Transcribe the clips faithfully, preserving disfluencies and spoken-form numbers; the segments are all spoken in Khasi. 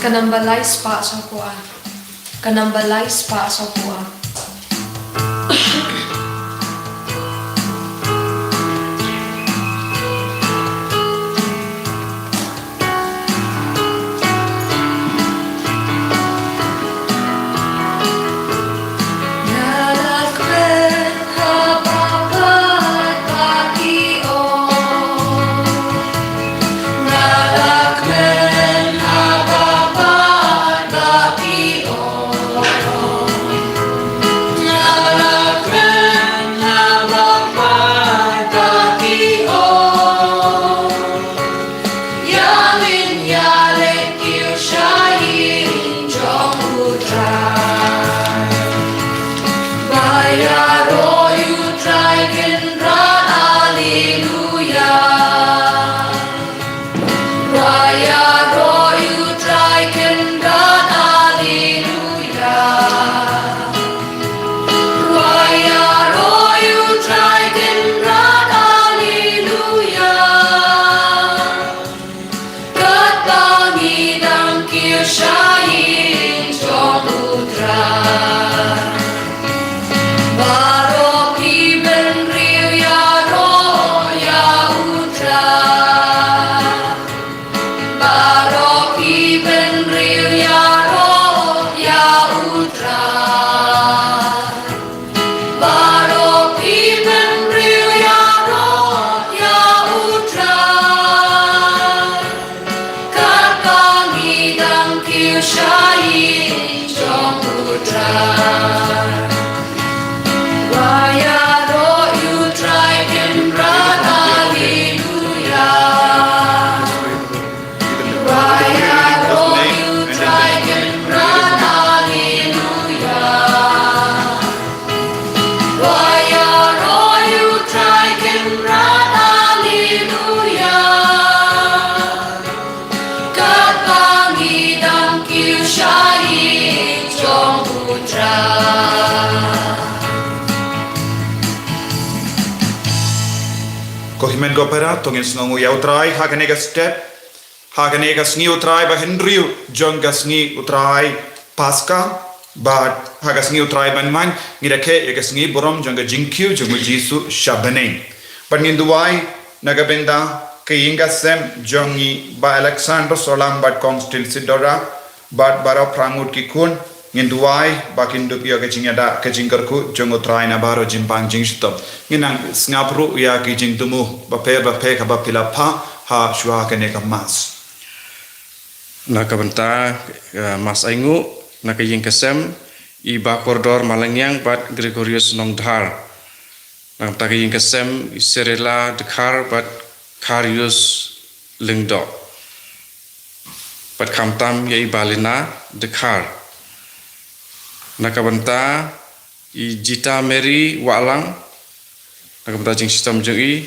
Ka namba lai spah saw phew ar. Ka namba lai spah saw phew ar. Katba ngi dang kiew sha ïing jong U Trai, baroh ki bynriew ïaroh ïa U Trai. Baroh ki bynriew ïaroh ïa U Trai. Baroh ki bynriew ïaroh ïa U Trai. Katba ngi dang kiew sha ïing jong U Trai. Wa ïaroh ïa U Trai Kynrad, Haleluya. Wa ïaroh ïa U Trai Kynrad, Haleluya. Wa ïaroh ïa U Trai Kynrad, Haleluya. Katba ngi dang kiew sha ïing jong U Trai. Ko hynmen ko para, to ngin sngewnguh ïa U Trai ha kane ka step, ha kane ka sngi U Trai ba hynriew jong ka sngi U Trai Paska, bad ha ka sngi U Trai ban man, ngi da khie ïa ka sngi burom jong ka jingkiew jong U Jisu sha bneng. Bad ngin duwai na ka bynta ka ïing ka sem jong ngi Bah Alexander Solam bad Kong Stil Sidora, bad baroh phra ngut ki khun, ngin duwai ba kin dup ïa ka jingïada ka jingkyrkhu jong U Trai na baroh jingpang jingshitom. Ngin nang sngap ruh ïa ki jingthmu bapher bapher kaba phi la phah ha shuwa kane ka Mass. Na ka bynta, eh, Mass Ainguh, na ka ïing ka sem, i Bah Kordor Malngiang bad Gregorius Nongdhar. Na ka bynta ka ïing ka sem, i Serela Dkhar bad Kharius Lyngdoh. Bad khamtam ïa i Bah Lina Dkhar. Na ka bynta i Jita Mary Wahlang. Na ka bynta jingshitom jong i.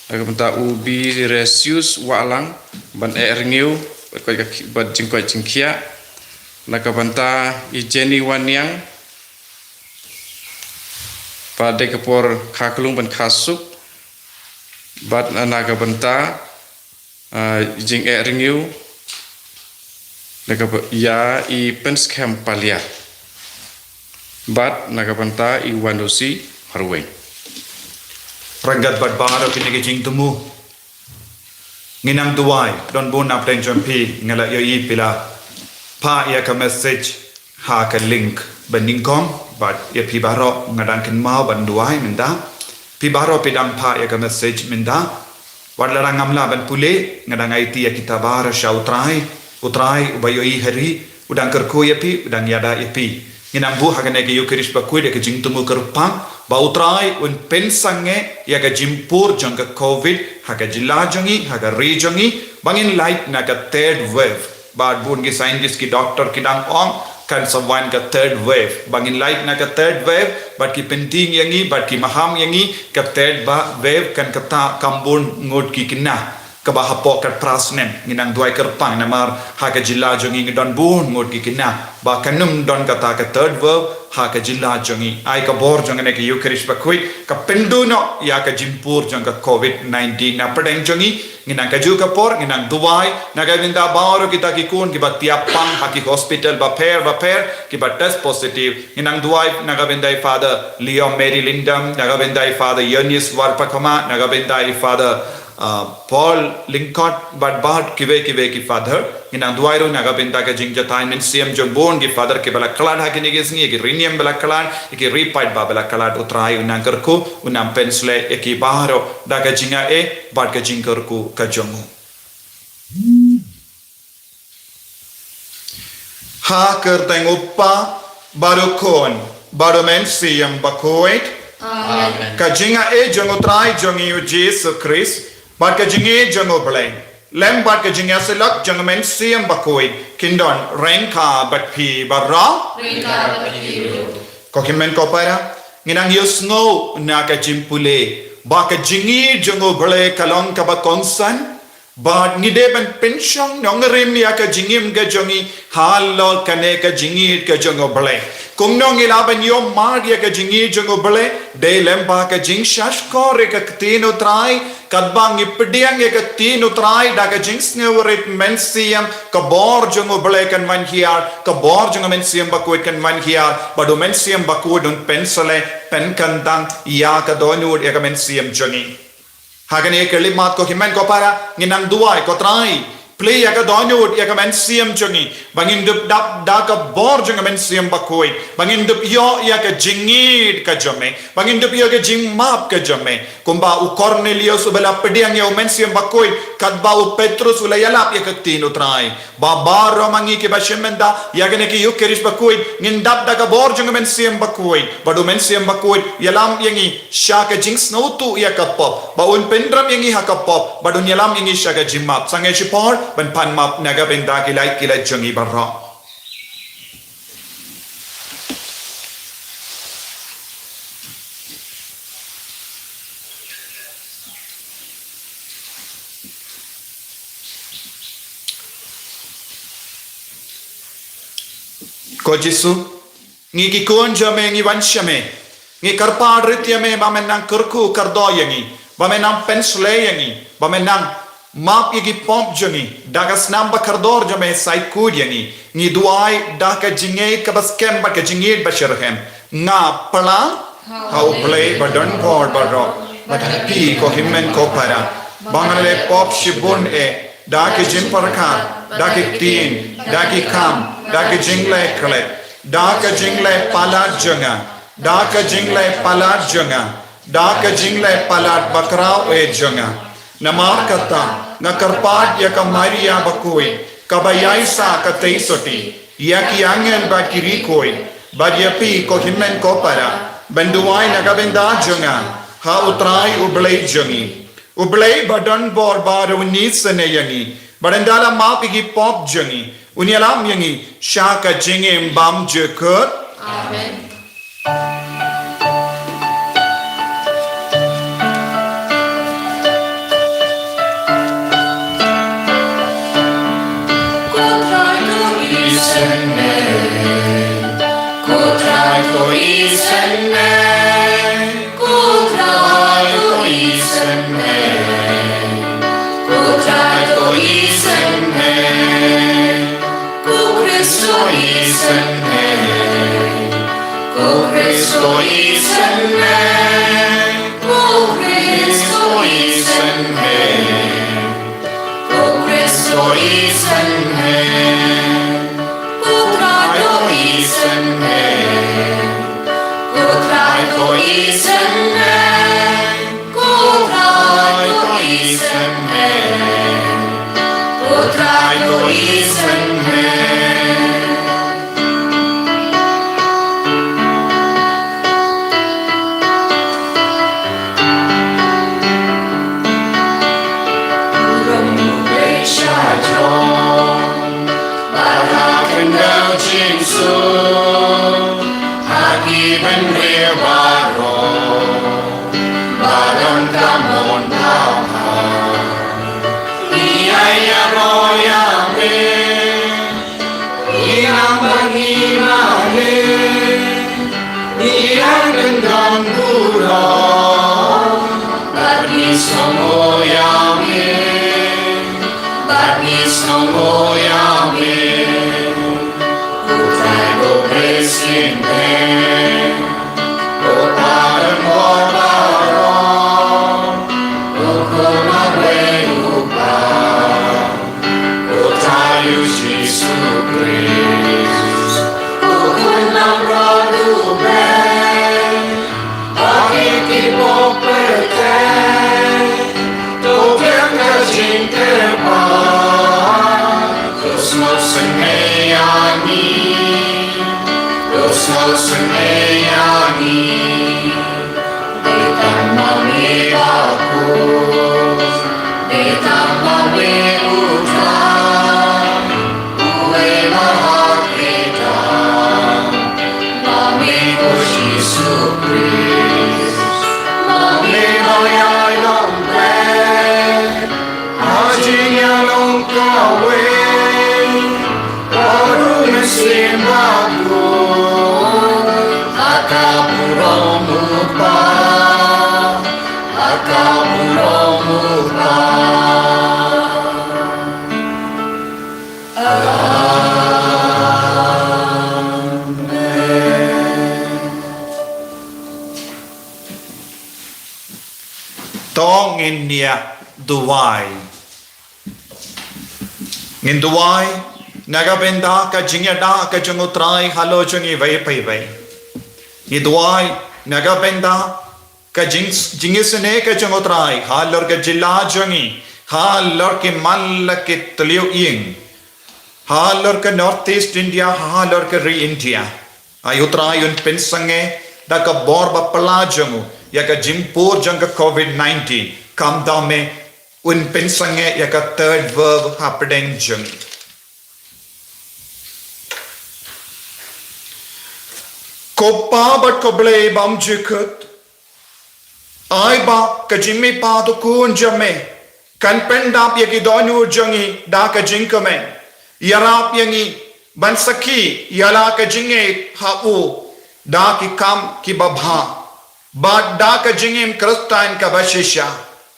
Na ka bynta u Biresius Wahlang. Ban eh rngiew. Bad koit ka khi-, bad jingkoit jingkhiah. Na ka bynta i Jenny Waniang. Bad dei ka por kha klung ban kha suk. Bad na, na ka bynta, ah, jingeh rngiew, na ka ba-, ïa i Pynskhem Palia. Bad na ka bynta i Wanusi Marweng. Ryngkat bad baroh kine ki jingthmu, ngin nang duwai, don bun na pdeng jong phi, nga la ïohi phi la phah ïa ka message ha ka link ba nyngkong, bad ïa phi baroh nga dang kynmaw ban duwai mynta. Phi baroh phi dang phah ïa ka message mynta. Wat la dang ngam lah ban pule, nga dang aiti ïa kita baroh sha U Trai, U Trai uba ïohi ha ri, u dang kyrkhu ïa phi, u dang ïada ïa phi. Ngi nang buh ha kane ka Eucharist bakhuid ïa ka jingthmu kyrpang ba U Trai un pynsangeh ïa ka jingpur jong ka Covid ha ka jylla jong ngi, ha ka ri jong ngi, ba ngin lait na ka third wave. Bad bun ki scientist, ki doctor ki dang ong kan sa wan ka third wave. Ba ngin lait na ka third wave, bad ki pynthing ïa ngi, bad ki maham ïa ngi, ka third ba wave kan kata kam bun ngut ki khynnah. Kaba hapoh ka phra snem ngi nang duwai kyrpang namar ha ka jylla jong ngi ngi don bun ngut ki khynnah ba kan ym don kata ka third wave ha ka jylla jong ngi. Ai ka bor jong kane ka Eucharist bakhuid ka pynduh noh ïa ka jingpur jong ka Covid nineteen na pdeng jong ngi. Ngi nang kajuh ka por ngi nang duwai na ka bynta baroh kita ki khun kiba thiah pang ha ki hospital bapher bapher kiba test positive. Ngi nang duwai na ka bynta i Father Leo Mary Lindam, na ka bynta i Father Eunice Warpakoma, na ka bynta i Father ah, Paul Lyngkot, bad bad kiwei kiwei ki Father. Ngi nang duwai ruh na ka bynta ka jingjatai mynsiem jong bun ki Father kiba la khlad ha kine ki sngi, ki riewniam ba la khlad, ki riewpaidbah ba la khlad. U Trai un nang kyrkhu, un nang pynshlei ïa ki baroh da ka jingaiei bad ka jingkyrkhu ka jong u. Ha ka kyrteng U Kpa bad U Khun bad U Mynsiem Bakhuid. Amen. Ka jingaiei jong U Trai jong ngi U Jisu Khrist bad ka jingïeit jong U Blei, lem bad ka jingïasyllok jong U Mynsiem Bakhuid, kin don ryngkat bad phi baroh. Ryngkat bad phi ruh. Ko hynmen ko para, ngi nang ïohsngew na ka jingpule ba ka jingïeit jong U Blei ka long kaba kongsan. Bad ngi dei ban pynshong nongrim ïa ka jingim ka jong ngi halor kane ka jingïeit ka jong U Blei. Kumno ngi lah ban ïoh mad ïa ka jingïeit jong U Blei? Dei lem bad ka jingshahshkor ïa ka ktien U Trai, katba ngi pdiang ïa ka ktien U Trai da ka jingsngewrit mynsiem, ka bor jong U Blei kan wan hiar, ka bor jong U Mynsiem Bakhuid kan wan hiar, bad U Mynsiem Bakhuid un pynshlei, pynkyntang ïa ka dohnud ïa ka mynsiem jong ngi. Ha kane ka khyllipmat ko hynmen ko para, ngi nang duwai, ko Trai, plie ïa ka dohnud ïa ka mynsiem jong ngi, ba ngin dup dap da ka bor jong ka Mynsiem Bakhuid, ba ngin dup ïoh ïa ka jingïeit ka jong me, ba ngin dup ïoh ka jingmap ka jong me. Kumba u Kornelius uba la pdiang ïa U Mynsiem Bakhuid, katba u Petrus u la ïalap ïa ka ktien U Trai. Ba baroh ma ngi kiba shim bynta ïa kane ka Eucharist bakhuid, ngin dap da ka bor jong ka Mynsiem Bakhuid, bad U Mynsiem Bakhuid ïalam ïa ngi sha ka jingsngewthuh ïa ka pop, ba un pynrem ïa ngi ha ka pop, bad un ïalam ïa ngi sha ka jingmap. Sangeh shipor ban pan map na ka bynta ki lait ki lait jong ngi baroh. Ko Jisu, ngi ki khun jong me ngi wan sha me, ngi kyrpad rit ïa me ba men nang kyrkhu kyrdoh ïa ngi, ba men nang pynshlei ïa ngi, ba men nang map ïa ki pop jong ngi, da ka snam ba kordor jong me sa ïakut ïa ngi. Ngi duwai da ka jingïeit kaba skhem bad ka jingïeit ba shitrhem. Nga pla ha U Blei ba don bor baroh, bad ha phi ko hynmen ko para, ba nga la leh pop shibun eh, da ka jingpyrkhat, da ka ktien, da ki kam, da ka jingleh khleh, da ka jingleh palat jong nga, da ka jingleh palat jong nga, da ka jingleh palat bakhraw eh jong nga. Namar kata, nga kyrpad ïa ka Maria bakhuid, kaba ïaisah katei sotti, ïa ki angel bad ki riewkhuid, bad ïa phi ko hynmen ko para, ban duwai na ka bynta jong nga ha U Trai U Blei jong ngi. U Blei ba don bor baroh un isynei ïa ngi, bad ynda la map ïa ki pop jong ngi, un ïalam ïa ngi sha ka jingim bymjukut. Amen. Ko Trai to isynei, ko Trai to isynei. Ko Trai to isynei, ko Trai to isynei, ko Khrist to isynei, ko Khrist to isynei, ko Khrist to isynei. Ko Khrist to isynei, ko Trai to isynei, ko Trai to isynei, ko Trai to isynei, ko Trai to isynei. Ngi sngewnguh ïa me, U Trai, U Blei shisien. U Pader baroh, U Khun marwei U Kpa, U Trai U Jisu Khrist, U Khun Nongpynim U Blei. Bad ïa ki bapher te, to biang ka jingkyrpad, to sngewsynei ïa ngi, to sngewsynei ïa ngi. Dei tang ma me bakhuid, dei tang ma me U Trai, uwei na kita, ma me ko Jisu Khrist, ma me nongïalam pyrthei, ha jingïalong kawei, bad U Mynsiem Bakhuid, ha ka burom U Kpa, ha ka burom U Kpa. Amen. To ngin ïa duwai. Ngin duwai na ka bynta ka jingïada ka jong U Trai halor jong iwei pa iwei. Ngi duwai na ka bynta ka jing, jingisynei ka jong U Trai halor ka jylla jong ngi, halor ki man la ki tliw ïing, halor ka North East India, halor ka ri India. Ai U Trai, un pynsangeh da ka bor ba pla jong u ïa ka jingpur jong ka covid nineteen. Khamtam eh, un pynsangeh ïa ka third wave hapdeng jong ngi. Ko Pa bad ko Blei bymjukut, ai ba ka jingmihpat U Khun jong me kan pyndap ïa ki dohnud jong ngi da ka jingkmen. Ïarap ïa ngi ban sakhi ïa la ka jingngeit ha u da ki kam kiba bha bad da ka jingim Khristan kaba shisha.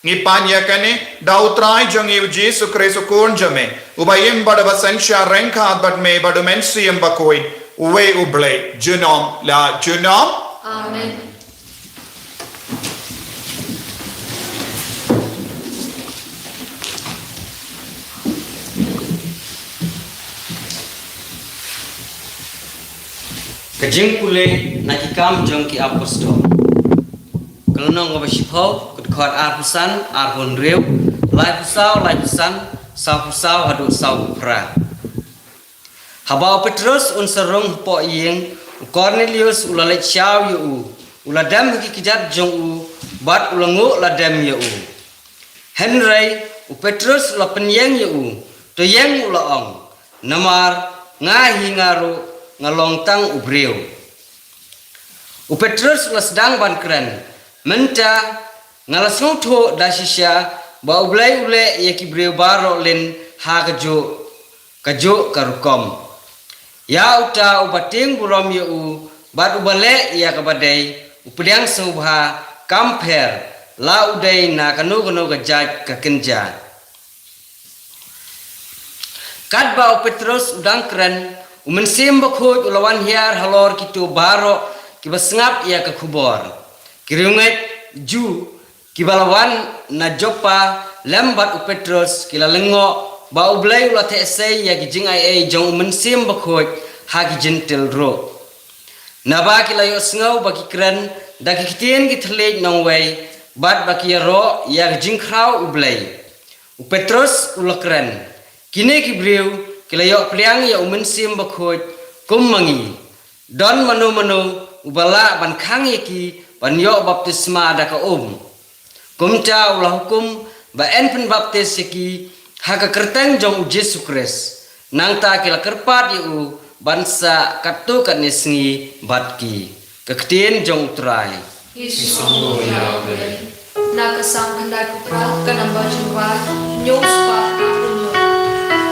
Ngi pan ïa kane da U Trai jong ngi U Jisu Khrist U Khun jong me, uba im bad uba synshar ryngkat bad me bad U Mynsiem Bakhuid, uwei U Blei, junom la junom. Amen. Ka jingpule na Ki Kam jong ki Apostol. Ka lynnong kaba shiphew, ka dkhot arphew san, arphew hynriew, laiphew saw, laiphew san, sawphew saw haduh sawphew phra. Haba u Petrus un sa rung hapoh ïing, u Kornelius u la leit shaw ïa u, u la dem ha ki kjat jong u, bad u la nguh la dem ïa u. Hynrei u Petrus u la pynïeng ïa u, to ïeng, u la ong, namar nga hi nga ruh nga long tang u briew. U Petrus u la sdang ban kren, mynta nga la sngewthuh da shisha ba U Blei u leh ïa ki briew baroh lin ha kajuh kajuh ka rukom. Ïa uta uba tieng burom ïa u bad uba leh ïa kaba dei, u pdiang sngewbha kam pher, la u dei na kano kano ka jait ka kynja. Katba u Petrus u dang kren, u Mynsiem Bakhuid u la wan hiar halor kito baroh kiba sngap ïa ka khubor. Ki riewngeit Jiw kiba la wan na Joppa lem bad u Petrus ki la lyngngoh ba U Blei u la theh sei ïa ki jingaiei jong u Mynsiem Bakhuid ha ki Jentil ruh. Naba ki la ïohsngew ba ki kren da ki ktien ki thylliej nongwei bad ba ki ïaroh ïa ka jingkhraw U Blei. U Petrus u la kren, kine ki briew ki la ïoh pdiang ïa u Mynsiem Bakhuid kum ma ngi. Don mano mano uba lah ban khang ïa ki ban ïoh baptisma da ka um? Kumta u la hukum ba yn pynbaptis ïa ki ha ka kyrteng jong u Jisu Khrist. Nangta ki la kyrpad ïa u ban sah katto katne sngi bad ki. Ka ktien jong u Trai. Ki sngewbha ïa U Blei. Na ka Salm khyndai phew phra, ka number jingkwah, hynñiew spah phra phew hynñiew.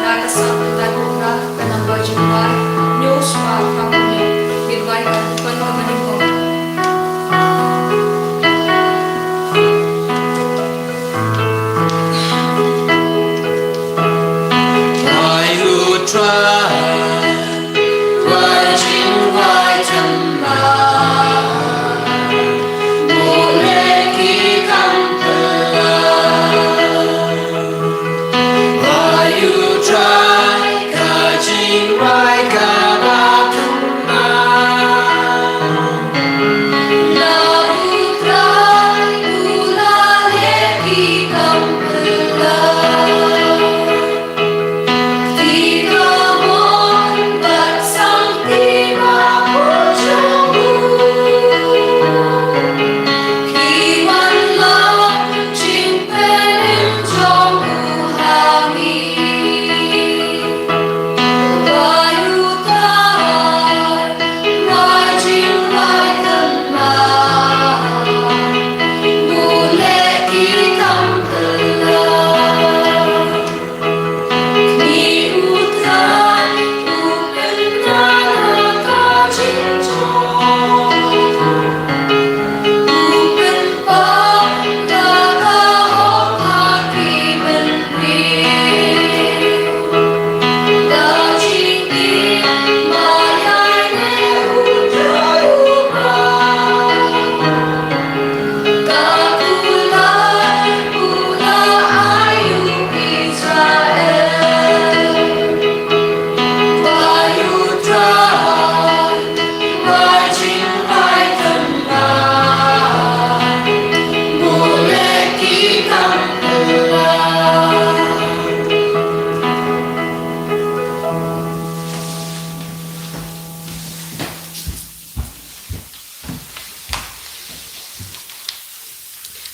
Na ka Salm khyndai phew phra, ka number jingkwah, hynñiew spah phra phew hynñiew. Ngi duwai ha ka kyrteng kaba nyngkong.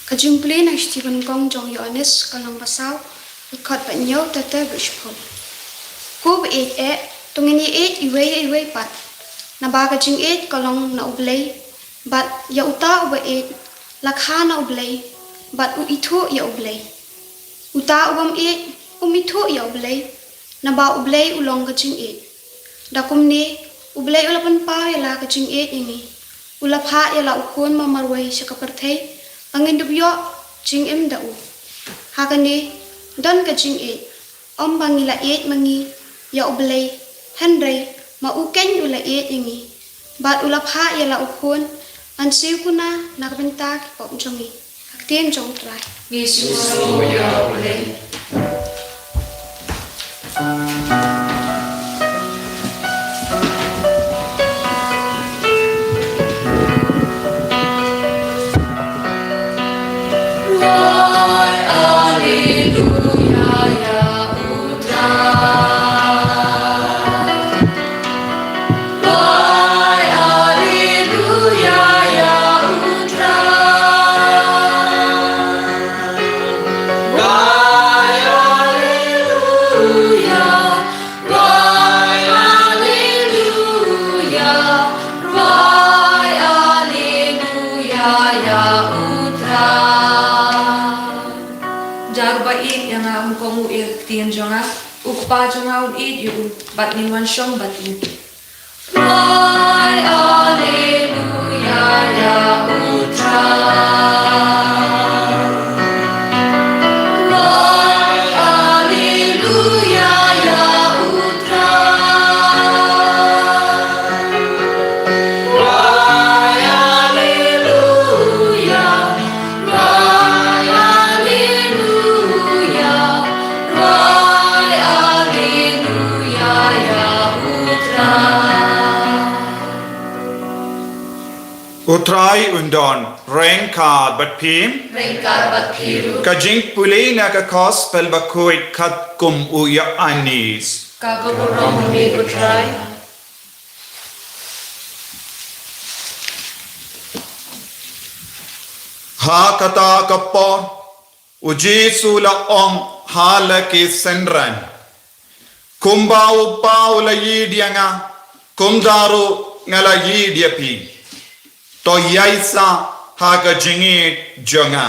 Ka jingpule na ka shithi ba nyngkong jong u Ïoannis, ka lynnong ba saw, dkhot ba hynñiew te te ba shiphew. Ko ba ïeit eh, to ngin ïeit iwei ïa iwei pat. Naba ka jingïeit ka long na U Blei, bad ïa uta uba ïeit la kha na U Blei, bad u ithuh ïa U Blei. Uta u bym ïeit um ithuh ïa U Blei, naba U Blei u long ka jingïeit. Da kumne U Blei u la pynpaw ïa la ka jingïeit ïa ngi, u la phah ïa la u Khun ba marwei sha ka pyrthei, ba ngin dup ïoh jingim da u. Ha kane don ka jingïeit, ym ba ngi la ïeit ma ngi ïa U Blei, hynrei ma u keiñ u la ïeit ïa ngi, bad u la phah ïa la u Khun ban siew kuna na ka bynta ki pop jong ngi. Ka ktien jong U Trai. Ngi sngewsih ïa U Blei. Ïa uba ïeit ïa nga, un kohnguh ïa ka ktien jong nga. U Kpa jong nga un ïeit ïa u, bad ngin wan shong bad u. Cry, Alleluia, ïa U Trai. Cry, Alleluia, ïa U Trai. Cry, Alleluia. Cry, Alleluia. Cry, Alleluia, ïa U Trai. U Trai un don ryngkat bad phi. Ryngkat bad phi ruh. Ka jingpule na ka Gospel bakhuid katkum u Ïoannis. Ka burom ïa me, U Trai. Ha kata ka por, u Jisu u la ong ha la ki synran, kumba u Kpa u la ïeit ïa nga, kumta ruh nga la ïeit ïa phi. To ïaisah ha ka jingïeit jong nga.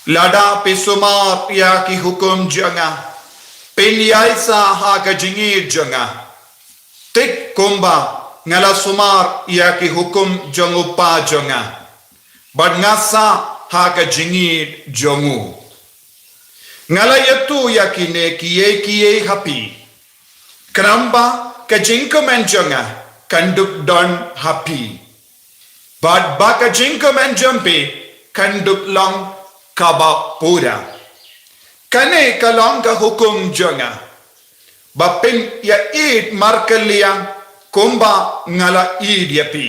Lada phi sumar ïa ki hukum jong nga, phin ïaisah ha ka jingïeit jong nga, thik kumba nga la sumar ïa ki hukum jong u Kpa jong nga, bad nga sah ha ka jingïeit jong u. Nga la ïathuh ïa kine kiei kiei ha phi, Khnang ba ka jingkmen jong nga kan dup don ha phi, bad ba ka jingkmen jong phi kan dup long kaba pura. Kane ka long ka hukum jong nga, ba phin ïa ïeit markylliang kumba nga la ïeit ïa phi.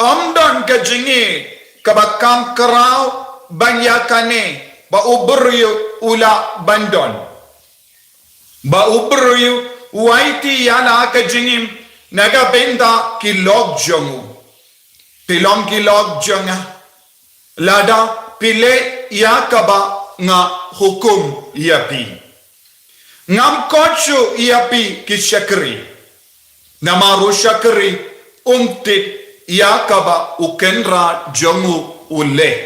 Ym don ka jingïeit kaba kham khraw ban ïa kane ba u briew u lah ban don, ba u briew u aiti ïa la ka jingim na ka bynta ki lok jong u. Phi long ki lok jong nga lada phi leh ïa kaba nga hukum ïa phi. Ngam khot shuh ïa phi ki shakri, namar u shakri um tip ïa kaba u kynrad jong u u leh.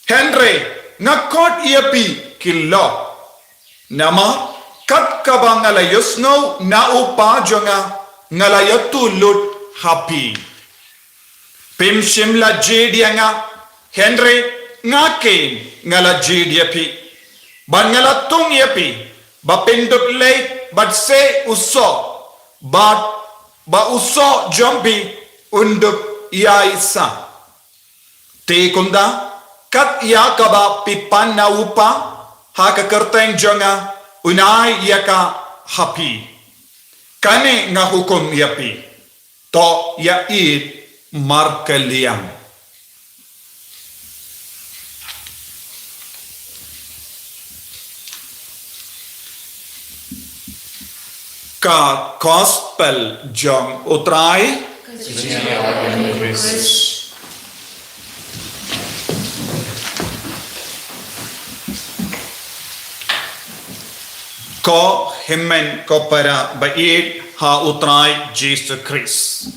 Hynrei nga khot ïa phi ki lok, namar kat kaba nga la ïohsngew na u Kpa jong nga, nga la ïathuh lut ha phi. Phim shym la jied ïa nga, hynrei nga keiñ nga la jied ïa phi, bad nga la thung ïa phi ba phin dup leit bad sei u soh, bad ba u soh jong phi un dup ïaisah. Te kumta, kat ïa kaba phi pan na u Kpa ha ka kyrteng jong nga, un ai ïa ka ha phi. Kane nga hukum ïa phi. To ïa ïeit markylliang. Ka Gospel jong u Trai. Ko hynmen ko para ba ïeit ha u Trai Jisu Khrist.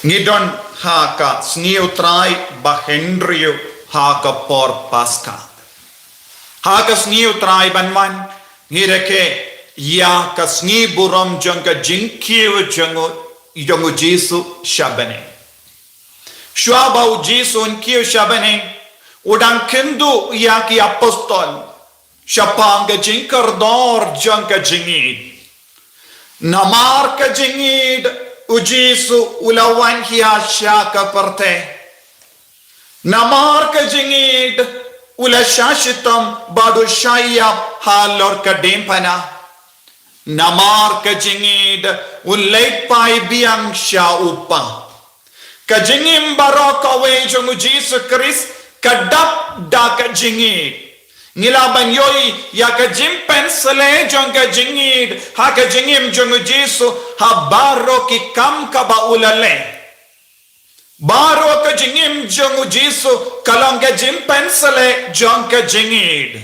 Ngi don ha ka sngi u Trai ba hynriew ha ka por Paska. Ha ka sngi u Trai ban wan, ngi rakhe ïa ka sngi burom jong ka jingkiew jong u, jong u Jisu sha bneng. Shuwa ba u Jisu un kiew sha bneng, u dang kynduh ïa ki apostol shaphang ka jingkordor jong ka jingïeit. Namar ka jingïeit u Jisu u la wan hiar sha ka pyrthei. Namar ka jingïeit u la shah shitom bad u shah ïap halor ka diengphna. Namar ka jingïeit un leit phai biang sha u Kpa. Ka jingim baroh kawei jong u Jisu Khrist ka dap da ka jingïeit. Ngi lah ban ïohi ïa ka jingpynshlei jong ka jingïeit ha ka jingim jong u Jisu ha baroh ki kam kaba u la leh. Baroh ka jingim jong u Jisu ka long ka jingpynshlei jong ka jingïeit.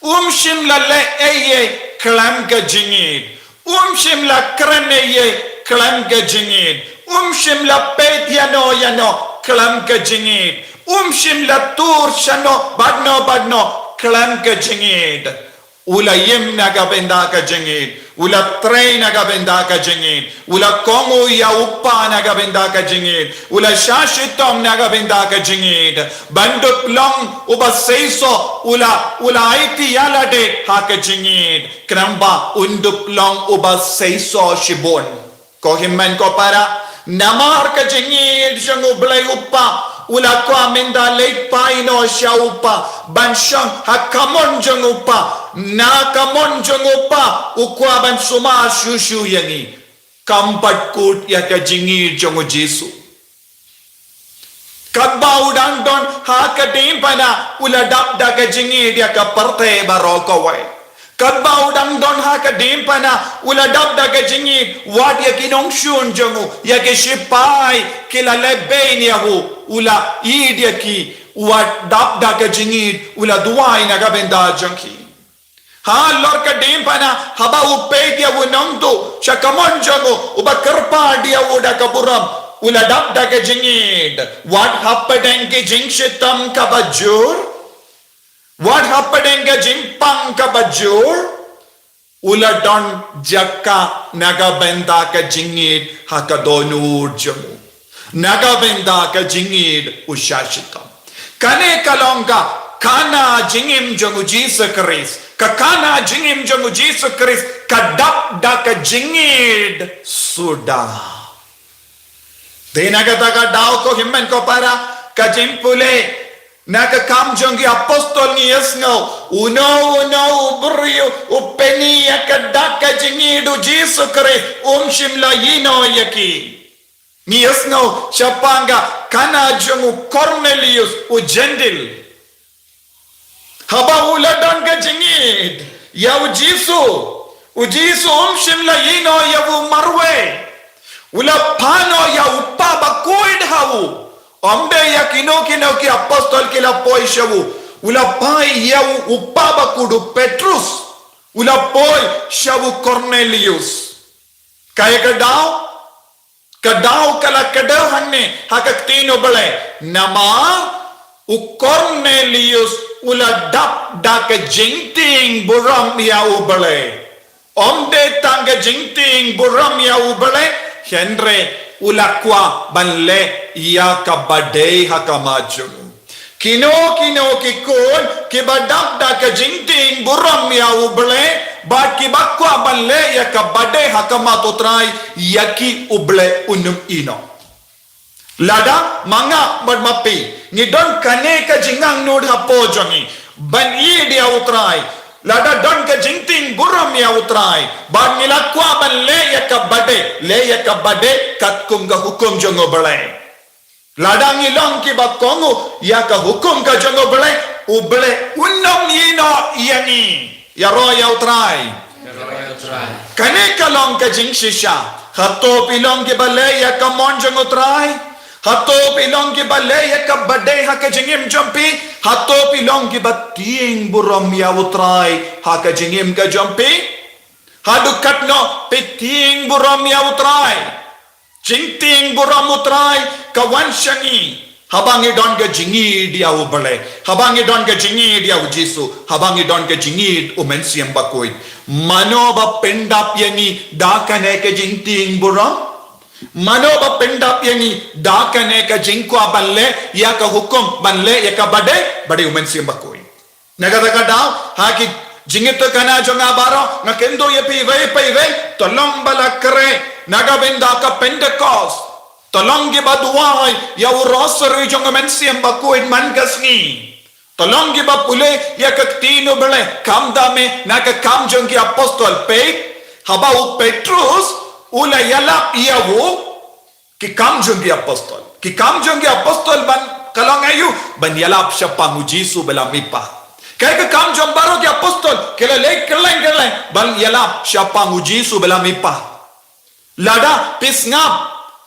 Um shym la leh ei ei khlem ka jingïeit. Um shym la kren ei ei khlem ka jingïeit. Um shym la peit ïano ïano khlem ka jingïeit. Um shym la tur shano bad no bad no khlem ka jingïeit. U la im na ka bynta ka jingïeit. U la trei na ka bynta ka jingïeit. U la kohnguh ïa u Kpa na ka bynta ka jingïeit. U la shah shitom na ka bynta ka jingïeit. Ban dup long uba seisoh u la, u la aiti ïa lade ha ka jingïeit. Khnang ba un dup long uba seisoh shibun. Ko hynmen ko para, namar ka jingïeit jong u Blei u Kpa, u la kwah mynta leit phai noh sha u Kpa, ban shong ha kamon jong u Kpa, na kamon jong u Kpa, u kwah ban sumar shuh shuh ïa ngi. Kam pat kut ïa ka jingïeit jong u Jisu. Katba u dang don ha ka diengphna u la dap da ka jingïeit ïa ka pyrthei baroh kawei. Katba u dang don ha ka diengphna u la dap da ka jingïeit wat ïa ki nongshun jong u, ïa ki shipai ki la leh beiñ ïa u, u la ïeit ïa ki, wat dap da ka jingïeit u la duwai na ka bynta jong ki. Halor ka diengphna haba u peit ïa u nongtuh sha kamon jong u uba kyrpad ïa u da ka burom, u la dap da ka jingïeit. Wat hapdeng ki jingshitom kaba jur, wat hapdeng ka jingpang kaba jur, u la don jaka na ka bynta ka jingïeit ha ka dohnud jong u. Na ka bynta ka jingïeit u shah shitom. Kane ka long ka Kana jingim jong u Jisu Khrist. Ka kana jingim jong u Jisu Khrist ka dap da ka jingngeit suda. Te na kata ka daw, ko hynmen ko para, ka jingpule na Ki Kam jong ki Apostol ngi ïohsngew, uno uno u briew u pyni ïa ka dak ka jingngeit u Jisu Khrist, um shym la ïehnoh ïa ki. Ngi ïohsngew shaphang ka kana jong u Kornelius u Jentil. Haba u la don ka jingngeit ïa u Jisu, u Jisu um shym la ïehnoh ïa u marwei. U la pan noh ïa u pa bakhuid ha u. Ym dei ïa kino kino ki apostol ki la poi sha u. U la pan ïa u, u pa bakhuid u Petrus. U la poi sha u Kornelius. Kaei ka daw? Ka daw ka la kdew hangne ha ka ktien U Blei. Namar u Kornelius u la dap da ka jingtieng burom ïa U Blei. Ym dei tang ka jingtieng burom ïa U Blei, hynrei u la kwah ban leh ïa kaba dei ha khmat jong u. Kino kino ki khun kiba dap da ka jingtieng burom ïa U Blei, bad kiba kwah ban leh ïa kaba dei ha khmat U Trai, ïa ki U Blei un ym ïehnoh. Lada ma nga bad ma phi ngi don kane ka jingangnud hapoh jong ngi ban ïeit ïa U Trai, lada don ka jingtieng burom ïa U Trai, bad ngi la kwah ban leh ïa kaba dei, leh ïa kaba dei katkum ka hukum jong U Blei. Lada ngi long kiba kohnguh ïa ka hukum ka jong U Blei, U Blei un ym ïehnoh ïa ngi. Ïaroh ïa U Trai. Kane ka long ka jingshisha. Hato phi long kiba leh ïa ka mon jong U Trai? Hato phi long kiba leh ïa kaba dei ha ka jingim jong phi? Hato phi long kiba tieng burom ïa U Trai ha ka jingim ka jong phi? Haduh katno phi tieng burom ïa U Trai? Jingtieng burom U Trai ka wan sha ngi haba ngi don ka jingngeit ïa U Blei, haba ngi don ka jingngeit ïa U Jisu, haba ngi don ka jingngeit U Mynsiem Bakhuid. Mano ba pyndap ïa ngi da kane ka jingtieng burom? Mano ba pyndap ïa ngi da kane ka jingkwah ban leh ïa ka hukum, ban leh ïa kaba dei, ba dei U Mynsiem Bakhuid. Na kata ka daw, ha ki jingïathuhkhana jong nga baroh, nga kyntu ïa phi iwei pa iwei, to long ba la khreh na ka bynta ka Pentekost. To long kiba duwai ïa u rosary jong U Mynsiem Bakhuid man ka sngi. To long kiba pule ïa ka ktien U Blei, khamtam eh na Ki Kam jong ki Apostol, peit, haba u Petrus u la ïalap ïa u, Ki Kam jong ki Apostol. Ki Kam jong ki Apostol ban, ka long aïu? Ban ïalap shaphang u Jisu ba la mihpat. Kaei ka kam jong baroh ki apostol? Ki la leit kylleng kylleng ban ïalap shaphang u Jisu ba la mihpat. Lada phi sngap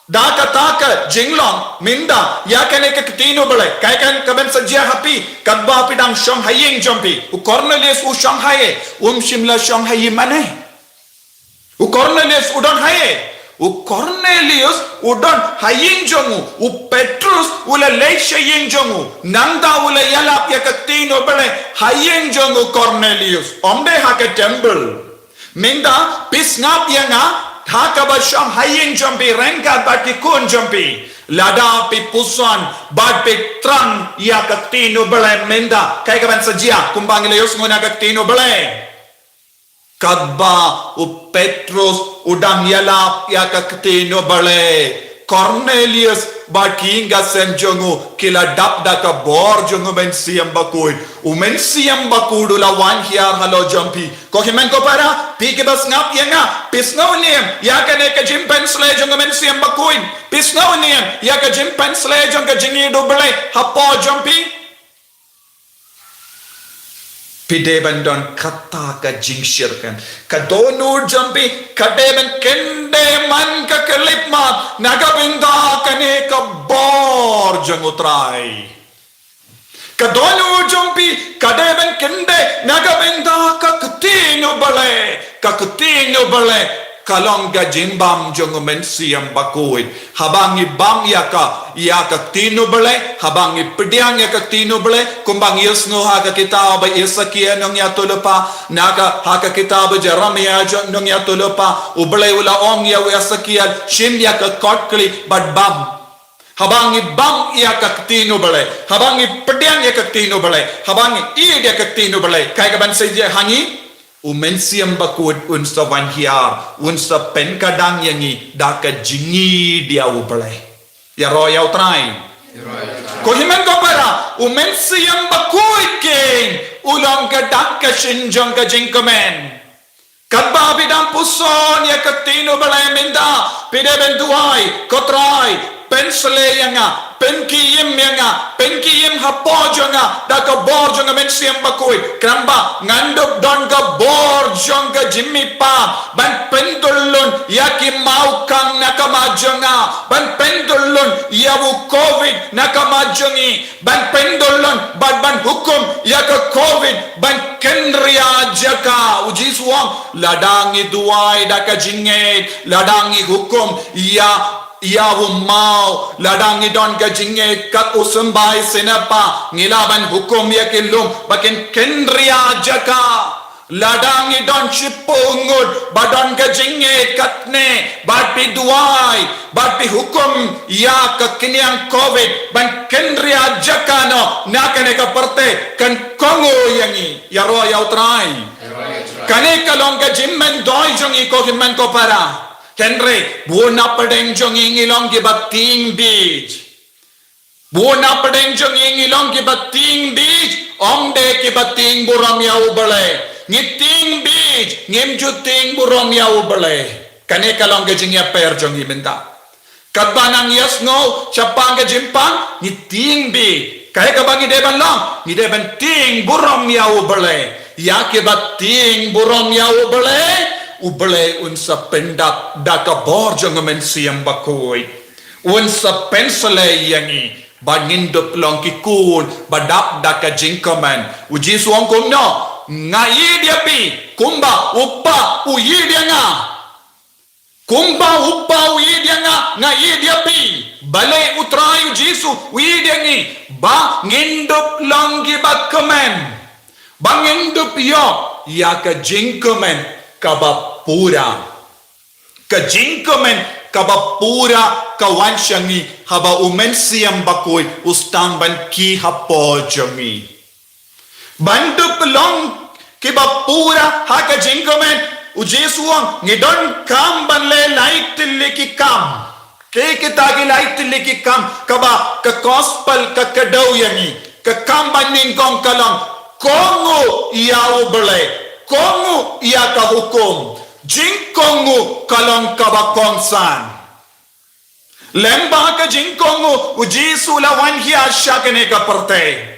da kata ka jinglong mynta ïa kane ka ktien U Blei, kaei kan ka ban sa jia ha phi? Katba phi dang shong ha ïing jong phi, u Kornelius u shong ha ïing, um shym la shong ha ïing mane. U Kornelius u don ha ïing. U Kornelius u don ha ïing jong u. U Petrus u la leit sha ïing jong u. Nangta u la ïalap ïa ka ktien U Blei ha ïing jong u Kornelius. Ym dei ha ka temple. Mynta phi sngap ïa nga ha kaba shong ha ïing jong phi ryngkat bad ki khun jong phi. Lada phi puson bad phi thrang ïa ka ktien U Blei mynta, kaei ka ban sa jia kumba ngi la ïohsngew na ka ktien U Blei? Katba u Petrus u dang ïalap ïa ka ktien U Blei, Kornelius bad ki ïing ki sem jong u ki la dap da ka bor jong U Mynsiem Bakhuid. U Mynsiem Bakhuid u la wan hiar halor jong phi. Ko hynmen ko para, phi kiba sngap ïa nga, phi sngew ne em ïa kane ka jingpynsleh jong U Mynsiem Bakhuid? Phi sngew ne em ïa ka jingpynsleh jong ka jingïeit U Blei hapoh jong phi? Phi dei ban don kata ka jingshyrkhei. Ka dohnud jong phi ka dei ban kyndit man ka khyllipmat na ka bynta kane ka bor jong U Trai. Ka dohnud jong phi ka dei ban kyndit na ka bynta ka ktien U Blei. Ka ktien U Blei ka long ka jingbam jong U Mynsiem Bakhuid. Haba ngi bam ïa ka, ïa ka ktien U Blei, haba ngi pdiang ïa ka ktien U Blei, kumba ngi ïohsngew ha ka kitab ba Esekiel nongïathuhlypa, na ka, ha ka kitab ba Jeremiah jong nongïathuhlypa, U Blei u la ong ïa u Esekiel, shim ïa ka kot khlieh bad bam. Haba ngi bam ïa ka ktien u Blei, haba ngi pdiang ïa ka ktien u Blei, haba ngi ïeit ïa ka ktien u Blei, kaei kaban sa jia ha ngi? U Mynsiem Bakhuid un sa wan hiar, un sa pynkadang ïa ngi da ka jingïeit ïa u Blei. Ïaroh ïa u Trai. Ko hynmen ko para, u Mynsiem Bakhuid keiñ u long ka dak ka shin jong ka jingkmen. Katba phi dang puson ïa ka ktien u Blei mynta, phi dei ban duwai, ko Trai, pynsleh ïa nga, pynkhie im ïa nga, pynkhie im hapoh jong nga da ka bor jong ka Mynsiem Bakhuid. Khnang ba ngan dup don ka bor jong ka jingmihpat ban pynduh lun ïa ki mawkhang na ka mat jong nga, ban pynduh lun ïa u Covid na ka mat jong ngi, ban pynduh lun bad ban hukum ïa ka Covid ban kynriah jaka. U Jisu u ong, lada ngi duwai da ka jingngeit, lada ngi hukum ïa, ïa u maw, lada ngi don ka jingngeit kat u symbai siniang, ngi lah ban hukum ïa ki lum ba kin kynriah jaka. Lada ngi don shiphew ngut ba don ka jingngeit katne, bad phi duwai, bad phi hukum ïa ka khñiang Covid ban kynriah jaka noh na kane ka pyrthei, kan kohnguh ïa ngi. Ïaroh ïa u Trai. Kane ka long ka jingmyntoi jong ngi ko hynmen ko para. Hynrei bun na pdeng jong ngi ngi long kiba tieng bieit. Bun na pdeng jong ngi ngi long kiba tieng bieit, ym dei kiba tieng burom ïa u Blei. Ngi tieng bieit, ngim ju tieng burom ïa u Blei. Kane ka long ka jingïapher jong ngi mynta. Katba nang ïasngew shaphang ka jingpang, ngi tieng bieit. Kaei kaba ngi dei ban long, ngi dei ban tieng burom ïa u Blei. Ïa kiba tieng burom ïa u Blei, u Blei un sa pyndap da ka bor jong ka Mynsiem Bakhuid. Un sa pynsleh ïa ngi ba ngin dup long ki khun ba dap da ka jingkmen. U Jisu u ong kumno? Nga ïeit ïa phi kumba u Kpa u ïeit ïa nga. Kumba u Kpa u ïeit ïa nga, nga ïeit ïa phi. Balei u Trai u Jisu u ïeit ïa ngi? Ba ngin dup long kiba kmen. Ba ngin dup ïoh ïa ka jingkmen kaba pura. Ka jingkmen kaba pura ka wan sha ngi haba u Mynsiem Bakhuid u sdang ban khie hapoh jong ngi. Ban dup long kiba pura ha ka jingkmen, u Jisu u ong ngi donkam ban leh lai tylli ki kam. Kaei kita ki lai tylli ki kam kaba ka gospel ka kdew ïa ngi? Ka kam banyngkong ka long kohnguh ïa u Blei, kohnguh ïa ka hukum. Jingkohnguh ka long kaba kongsan. Lyngba ka jingkohnguh u Jisu u la wan hiar sha kane ka pyrthei.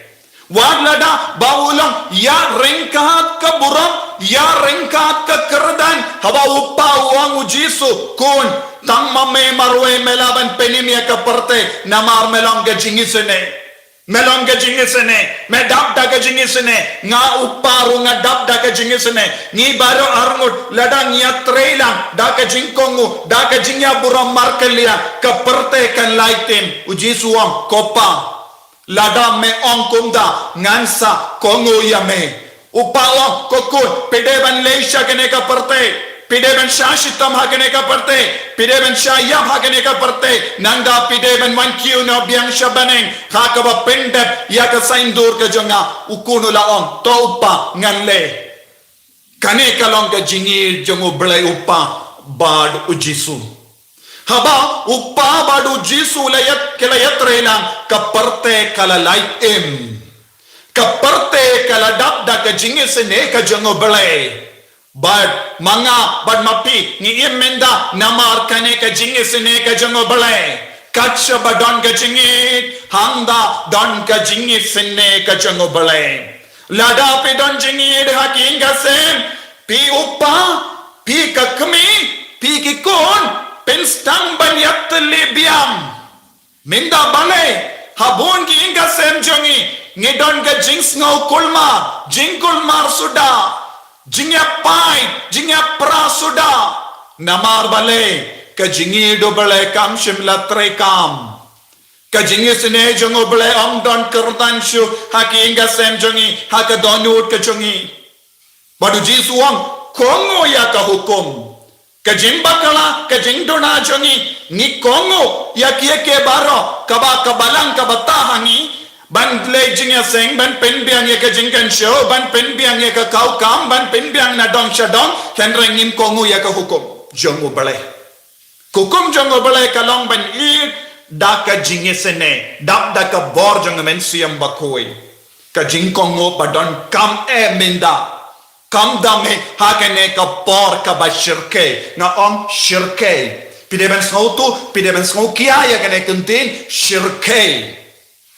Wat lada ba u long ïaryngkat ka burom, ïaryngkat ka kyrdan, haba u Kpa u ong, u Jisu, khun, tang ma me marwei me lah ban pynim ïa ka pyrthei, namar me long ka jingisynei. Me long ka jingisynei, me dap da ka jingisynei, nga u Kpa ruh nga dap da ka jingisynei. Ngi baroh arngut lada ngi ïatreilang da ka jingkohnguh, da ka jingïaburom markylliang, ka pyrthei kan lait im. U Jisu u ong, ko Pa, lada me ong kumta, ngan sa kohnguh ïa me. U Kpa u ong, ko khun, phi dei ban leit sha kane ka pyrthei. Phi dei ban shah shitom ha kane ka pyrthei. Phi dei ban shah ïap ha kane ka pyrthei. Nangta phi dei ban wan kiew noh biang sha bneng ha kaba pyndep ïa ka saiñdur ka jong nga. U khun u la ong, to u Kpa, ngan leh. Kane ka long ka jingïeit jong u Blei u Kpa bad u Jisu. Haba u Kpa bad u Jisu la ïat, ki la ïatreilang, ka pyrthei ka la lait im. Ka pyrthei ka la dap da ka jingisynei ka jong u Blei. Bad ma nga bad ma phi ngi im mynta namar kane ka jingisynei ka jong u Blei. Kat shaba don ka jingïeit, hangta don ka jingisynei ka jong u Blei. Lada phi don jingïeit ha ki ïing ka sem, phi u kpa, phi ka kmie, phi ki khun, phin sdang ban ïatylli biang. Mynta balei ha bun ki ïing ka sem jong ngi, ngi don ka jingsngew kulmar, jingkulmar suda, jingïapait, jingïapra suda. Namar balei? Ka jingïeit u Blei kam shym la treikam. Ka jingisynei jong u Blei ym don kyrdan shuh ha ki ïing ka sem jong ngi, ha ka dohnud ka jong ngi. Bad u Jisu u ong, kohnguh ïa ka hukum. Ka jingbakla, ka jingduna jong ngi, ngi kohnguh ïa kiei kiei baroh, kaba ka balang kaba tah ha ngi, ban leh jingïaseng, ban pynbiang ïa ka jingkynshew, ban pynbiang ïa ka kaw kam, ban pynbiang na dong sha dong, hynrei ngim kohnguh ïa ka hukum jong U Blei. Ka hukum jong U Blei ka long ban ïeit da ka jingisynei, dap da ka bor jong U Mynsiem Bakhuid. Ka jingkohnguh ba donkam eh mynta kam dam eh ha kane ka por kaba shyrkhei. Nga ong shyrkhei. Phi dei ban sngewthuh, phi dei ban sngewkhia ïa kane ka ktien shyrkhei.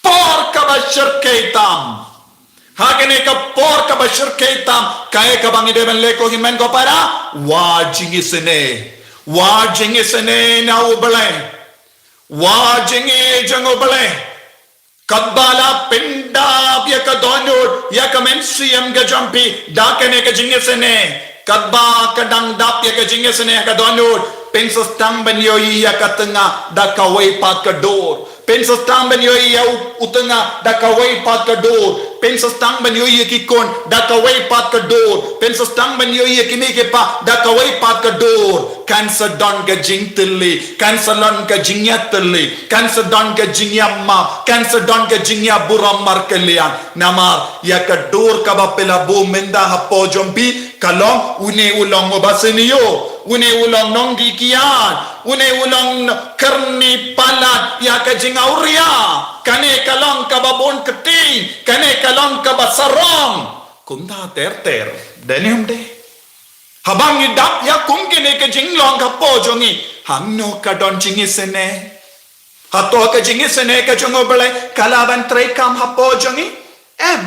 Por kaba shyrkhei tam. Ha kane ka por kaba shyrkhei tam, kaei kaba ngi dei ban leh ko hynmen ko para? Wad jingisynei. Wad jingisynei na U Blei. Wad jingïeit jong U Blei. Katba la pyndap ïa ka dohnud, ïa ka mynsiem ka jong phi da kane ka jingisynei. Katba ka dang dap ïa ka jingisynei ha ka dohnud, pynshah tang ban ïohi ïa ka tnga da kawei pat ka dur. Pynshah tang ban ïohi ïa u, u tnga da kawei pat ka dur. Pynshah tang ban ïohi ïa ki khun da kawei pat ka dur. Pynshah tang ban ïohi ïa ki kmie ki kpa da kawei pat ka dur. Kan sa don ka jingtylli, kan sa don ka jingïatylli, kan sa don ka jingïamap, kan sa don ka jingïaburom markylliang. Namar ïa ka dur kaba phi la buh mynta hapoh jong phi, ka long, une u long uba sniew, une u long nongdih kiad, une u long kyrni palat ïa ka jingawria. Kane ka long kaba bun ktien, kane ka long kaba sarong. Kumta ter ter, dei ne ym dei? Haba ngi dap ïa kum kine ki jinglong hapoh jong ngi, hangno ka don jingisynei? Hato ka jingisynei ka jong U Blei ka lah ban treikam hapoh jong ngi? Em.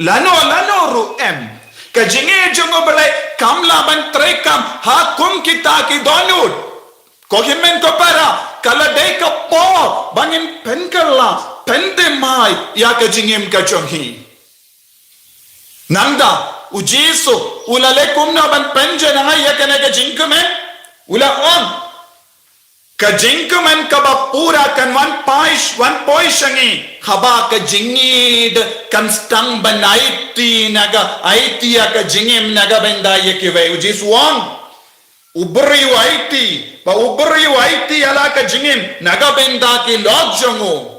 Lano lano ruh em. Ka jingïeit jong U Blei kam lah ban treikam ha kum kita ki dohnud. Ko hynmen ko para, ka la dei ka por ba ngin pynkylla, pynthymmai ïa ka jingim ka jong ngi. Nangta, U Jisu u la leh kumno ban pynjanai ïa kane ka jingkmen? U la ong, ka jingkmen kaba pura kan wan poi, wan poi sha ngi haba ka jingïeit kan sdang ban aiti na ka, aiti ïa ka jingim na ka bynta ïa kiwei. U Jisu u ong, u briew u aiti, ba u briew u aiti ïa la ka jingim na ka bynta ki lok jong u.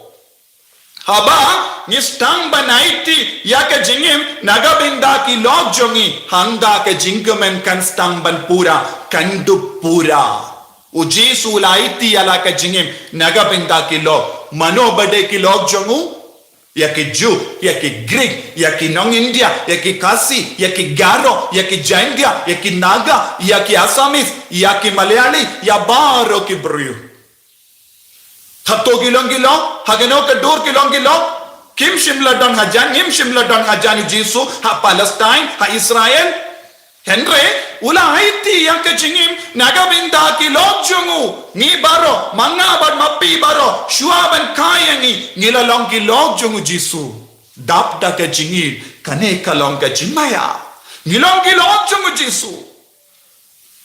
Haba ngi sdang ban aiti ïa ka jingim na ka bynta ki lok jong ngi, hangta ka jingkmen kan sdang ban pura, kan dup pura. U Jisu u la aiti ïa la ka jingim na ka bynta ki lok. Mano ba dei ki lok jong u? Ïa ki Jew, ïa ki Greek, ïa ki nong India, ïa ki Khasi, ïa ki Garo, ïa ki Jaintia, ïa ki Naga, ïa ki Assamese, ïa ki Malayali, ïa baroh ki briew. Hato ki long ki lok, ha kano ka dur ki long ki lok? Kim shym la don hajan, ngim shym la don hajan U Jisu ha Palestine, ha Israel. Hynrei u la aiti ïa ka jingim na ka bynta ki lok jong u. Ngi baroh, ma nga bad ma phi baroh, shuwa ban kha ïa ngi, ngi la long ki lok jong U Jisu. Dap da ka jingïeit, kane ka long ka jingmaïa. Ngi long ki lok jong U Jisu.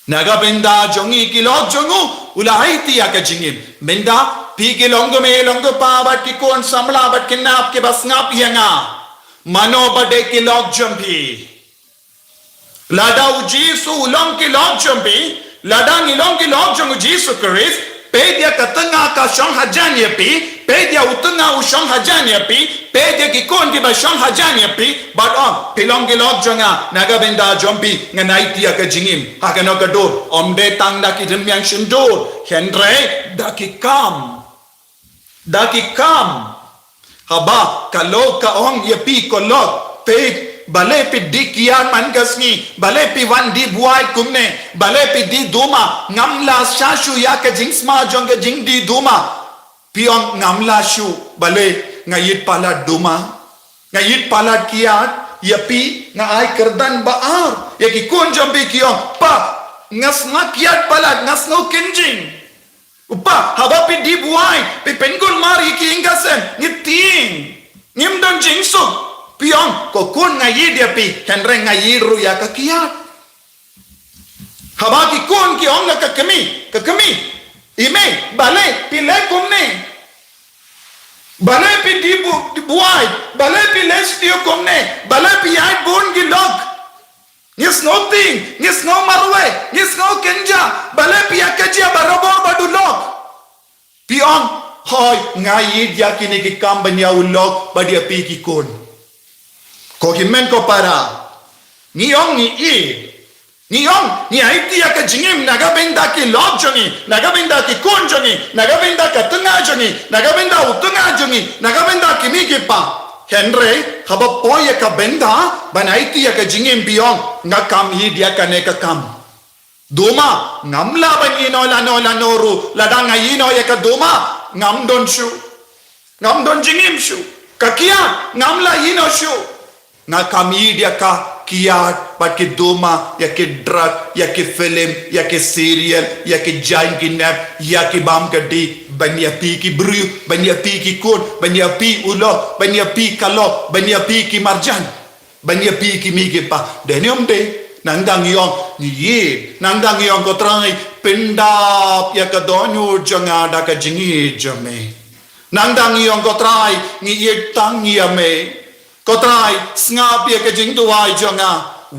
Na ka bynta jong ngi ki lok jong u, u la aiti ïa ka jingim. Mynta, phi ki long kmie long kpa bad ki khun samla bad ki nap kiba sngap ïa nga. Mano ba dei ki lok jong phi? Lada U Jisu u long ki lok jong phi, lada ngi long ki lok jong U Jisu Khrist, peit ïa ka tnga ka shong hajan ïa phi, peit ïa u tnga u shong hajan ïa phi, peit ïa ki khun kiba shong hajan ïa phi, bad ong, phi long ki lok jong nga, na ka bynta jong phi, ngan aiti ïa ka jingim, ha kano ka dur, ym dei tang da ki rmiang shyntur, hynrei, da ki kam. Da ki kam. Haba, ka lok ka ong ïa phi ko lok, peit, balei phi die kiad man ka sngi, balei phi wan die buaid kumne, balei phi die duma, ngam lah shisha ïa ka jingsma jong ka jingdie duma. Phi ong ngam lah shuh, balei nga ïeit palat duma. Nga ïeit palat kiad, ïa phi, nga ai kyrdan ba ar, ïa ki khun jong phi ki ong, pa, nga sngew kiad palat, nga sngew kynjing. U pa, haba phi die buaid, phi pynkulmar ïa ki ïing ki sem, ngi tieng. Ngim don jingsuk. Phi ong, ko khun nga ïeit ïa phi, hynrei nga ïeit ruh ïa ka kiad. Haba ki khun ki ong ïa ka kmie, ka kmie. I mei, balei phi leh kumne? Balei phi die bu-, die buaid, balei phi leh sniew kumne, balei phi ïaid bun ki lok. Ngi sngew tieng, ngi sngew marwei, ngi sngew kynja, balei phi ïa ka jia barabor bad u lok? Phi ong, hooid, nga ïeit ïa kine ki kam ban ïa u lok bad ïa phi ki khun. Ko hynmen ko para, ngi ong ngi ïeit, ngi ong ngi aiti ïa ka jingim na ka bynta ki lok jong ngi, na ka bynta ki khun jong ngi, na ka bynta ka tnga jong ngi, na ka bynta u tnga jong ngi, na ka bynta ki mei ki pa. Hynrei haba poi ïa ka bynta ban aiti ïa ka jingim, phi ong, nga kam ïeit ïa kane ka kam. Duma, ngam lah ban ïehnoh lano lano ruh, lada nga ïehnoh ïa ka duma, ngam don shuh. Ngam don jingim shuh. Ka kiad, ngam lah ïehnoh shuh. Nga kam ïeit ïa ka kiad bad ki duma, ïa ki drug, ïa ki film, ïa ki serial, ïa ki jaiñ ki nep, ïa ki bam ka dih, ban ïa phi ki briew, ban ïa phi ki khun, ban ïa phi u lok, ban ïa phi ka lok, ban ïa phi ki marjan. Ban ïa phi ki mei ki pa, dei ne ym dei? Nang dang ïong ngi ïeit, nang dang ïong ko Trai, pyndap ïa ka dohnud jong nga da ka jingïeit jong me. Nang dang ïong ko Trai, ngi ïeit tang ïa me. Ko Trai, sngap ïa ka jingduwai jong nga.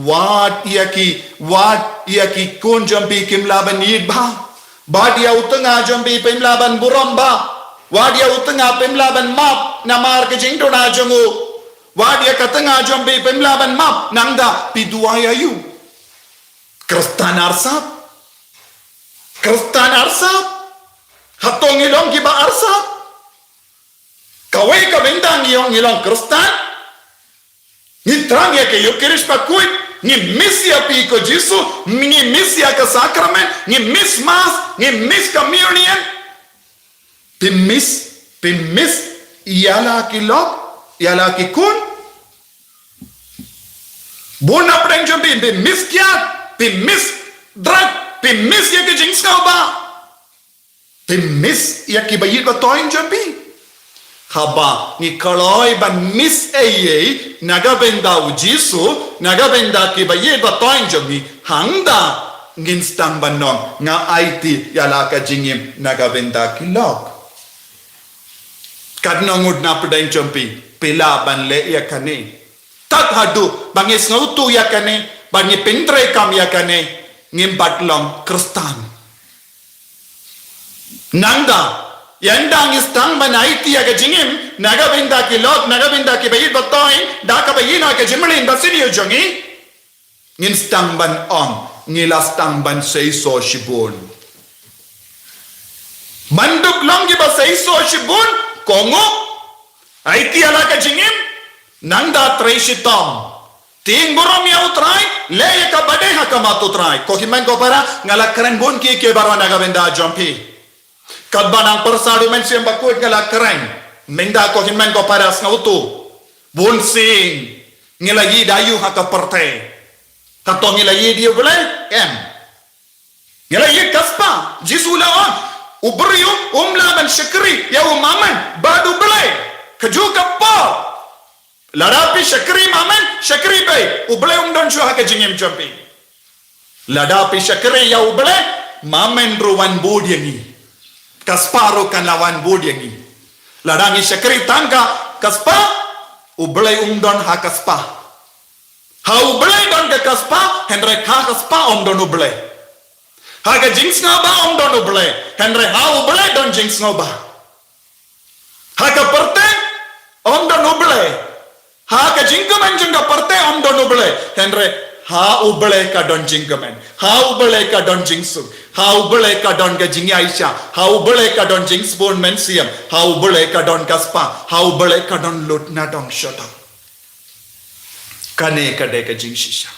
Wat ïa ki, wat ïa ki khun jong phi kim lah ban ïeit bha. Wat ïa u tnga jong phi phim lah ban burom bha. Wat ïa u tnga phim lah ban map namar ka jingduna jong u. Wat ïa ka tnga jong phi phim lah ban map, nang da phi duwai ïa u. Khristan arsap. Khristan arsap. Hato ngi long kiba arsap? Kawei ka bynta ngi ong ngi long Khristan. Ngi thrang ïa ka Eukharist bakhuid, ngi miss ïa phi ko Jisu, ngi miss ïa ka sakramen, ngi miss Mass, ngi miss communion. Phi miss, phi miss ïa la ki lok, ïa la ki khun. Bun na pdeng jong phi, phi miss kiad, phi miss drug, phi miss ïa ki jingsngewbha. Phi miss ïa ki ba ïeit ba thoiñ jong phi. Haba ngi kloi ban miss ei ei na ka bynta u Jisu, na ka bynta ki ba ïeit ba thoiñ jong ngi, hangta ngin sdang ban ong nga aiti ïa la ka jingim na ka bynta ki lok. Katno ngut na pdeng jong phi phi lah ban leh ïa kane? Tad haduh ba ngi sngewthuh ïa kane, ba ngi pyntreikam ïa kane, ngim pat long Khristan. Nangta, ynda ngi sdang ban aiti ïa ka jingim na ka bynta ki lok, na ka bynta ki ba ïeit ba thoiñ, da kaba ïehnoh ïa ka jingmlien ba sniew jong ngi, ngin sdang ban ong ngi la sdang ban seisoh shibun. Ban dup long kiba seisoh shibun, ko ngu aiti ïa la ka jingim, nangta trei shitom. Tieng burom ïa u Trai, leh ïa kaba dei ha khmat u Trai. Ko hynmen ko para, nga la kren bun ki ki baroh na ka bynta jong phi. Katba nang pyrshah u Mynsiem Bakhuid nga la kren. Mynta ko hynmen ko para sngewthuh. Bun sien ngi la ïeit da ïa u ha ka pyrthei. Hato ngi la ïeit da ïa u Blei? Em. Ngi la ïeit ka spah. Jisu u la ong, u briew um lah ban shakri ïa u Mammon bad u Blei. Kajuh ka por. Lada phi shakri Mammon, shakri beit, u Blei um don shuh ha ka jingim jong phi. Lada phi shakri ïa u Blei, Mammon ruh wan bud ïa ngi. Ka spah ruh kan la wan bud ïa ngi. Lada ngi shakri tang ka, ka spah, u Blei um don ha ka spah. Ha u Blei don ka, ka spah, hynrei ha ka spah um don u Blei. Ha ka jingsngewbha um don u Blei, hynrei ha u Blei don jingsngewbha. Ha ka pyrthei um don u Blei. Ha ka jingkmen jong ka pyrthei um don u Blei, hynrei ha u Blei ka don jingkmen. Ha u Blei ka don jingsuk. Ha u Blei ka don ka jingïaishah. Ha u Blei ka don jingsbun mynsiem. Ha u Blei ka don ka spah. Ha u Blei ka don lut na dong sha dong. Kane ka dei ka jingshisha.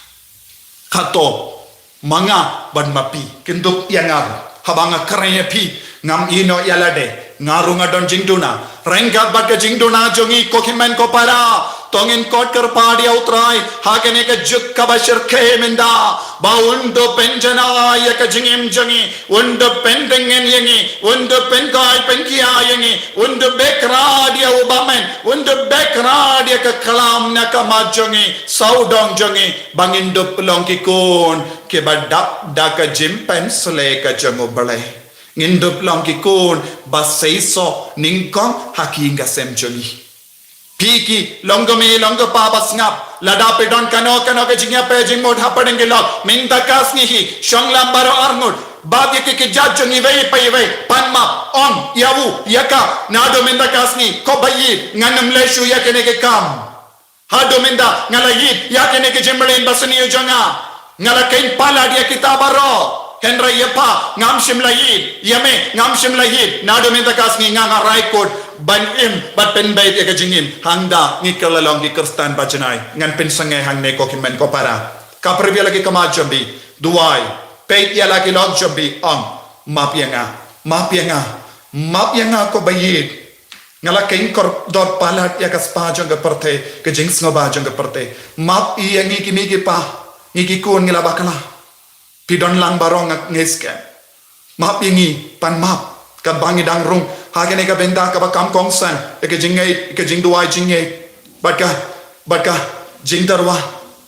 Kato, ma nga bad ma phi, kyndup ïa nga ruh. Haba nga kren ïa phi, ngam ïehnoh ïa lade. Nga ruh nga don jingduna. Ryngkat bad ka jingduna jong ngi, ko hynmen ko para, to ngin khot kyrpad ïa u Trai ha kane ka juk kaba shyrkhei mynta, ba un dup pynjanai ïa ka jingim jong ngi, un dup pyndengin ïa ngi, un dup pynkhie pynkhiah ïa ngi, un dup beh krad ïa u Mammon, un dup beh krad ïa ka khlam na ka mat jong ngi, sawdong jong ngi, ba ngin dup long ki khun kiba dap da ka jingpynshlei ka jong u Blei. Ngin dup long ki khun ba seisoh nyngkong ha ki ïing ka sem jong ngi. Hi ki long kmie long kpa ba sngap, lada phi don kano kano ka jingïapher jingmut hapdeng ki lok mynta ka sngi hi, shong lang baroh arngut, bad ïa ki kjat jong iwei pa iwei, pan map, ong ïa u ïa ka, naduh mynta ka sngi, ko ba ïeit, ngan ym leh shuh ïa kine ki kam. Haduh mynta nga la ïeit ïa kine ki jingmlien ba sniew jong nga. Nga la khein palat ïa kita baroh. Hynrei ïa pha ngam shym la ïeit, ïa me ngam shym la ïeit. Naduh mynta ka sngi nga nga rai kut ban im bad pynbeit ïa ka jingim. Hangta ngi kylla long ki Khristan ba janai. Ngan pynsngew hangne ko hynmen ko para. Ka pyrshah ïa la ki khmat jong phi, duwai, peit ïa la ki lok jong phi, ong, map ïa nga, map ïa nga, map ïa nga ko ba ïeit. Nga la khein kordor palat ïa ka spah jong ka pyrthei, ka jingsngewbha jong ka pyrthei. Map ïa ngi ki kmie ki kpa, ngi ki khun ngi la bakla. Phi don lang baroh, nga ngeit skhem. Map ïa ngi, pan map. Katba ngi dang rung ha kane ka bynta kaba kham kongsan ïa ka jingngeit, ka jingduwai jingngeit, bad ka, bad ka jingtyrwa,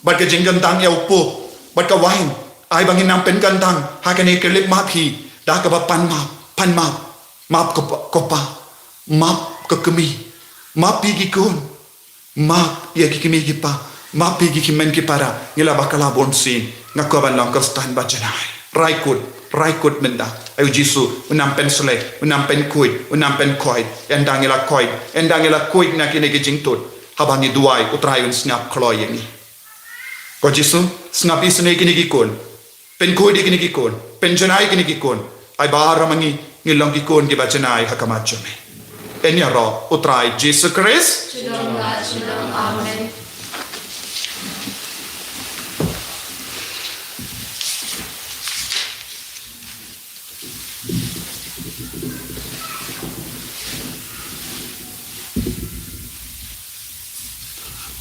bad ka jingkyntang ïa u pop, bad ka wain. Ai ba ngin nang pynkyntang ha kane ka lip map hi da kaba pan map, pan map. Map ko pa, ko pa. Map ko kmie. Map ïa ki khun. Map ïa ki kmie ki kpa. Map ïa ki hynmen ki para. Ngi la bakla bun sien. Nga kwah ban long Khristan ba janai. Rai kut, rai kut mynta. Ai u Jisu un nang pynshlei, un nang pynkhuid, un nang pynkhoit. Ynda ngi la khoit, ynda ngi la khuid na kine ki jingtut, haba ngi duwai, U Trai un sngap kloi ïa ngi. Ko Jisu, sngap isynei ïa kine ki khun. Pynkhuid ïa kine ki khun, pynjanai ïa kine ki khun. Ai ba ha ma ngi, ngin long ki khun kiba janai ha khmat jong me. Yn ïaroh U Trai Jisu Khrist. Shalom, shalom. Amen.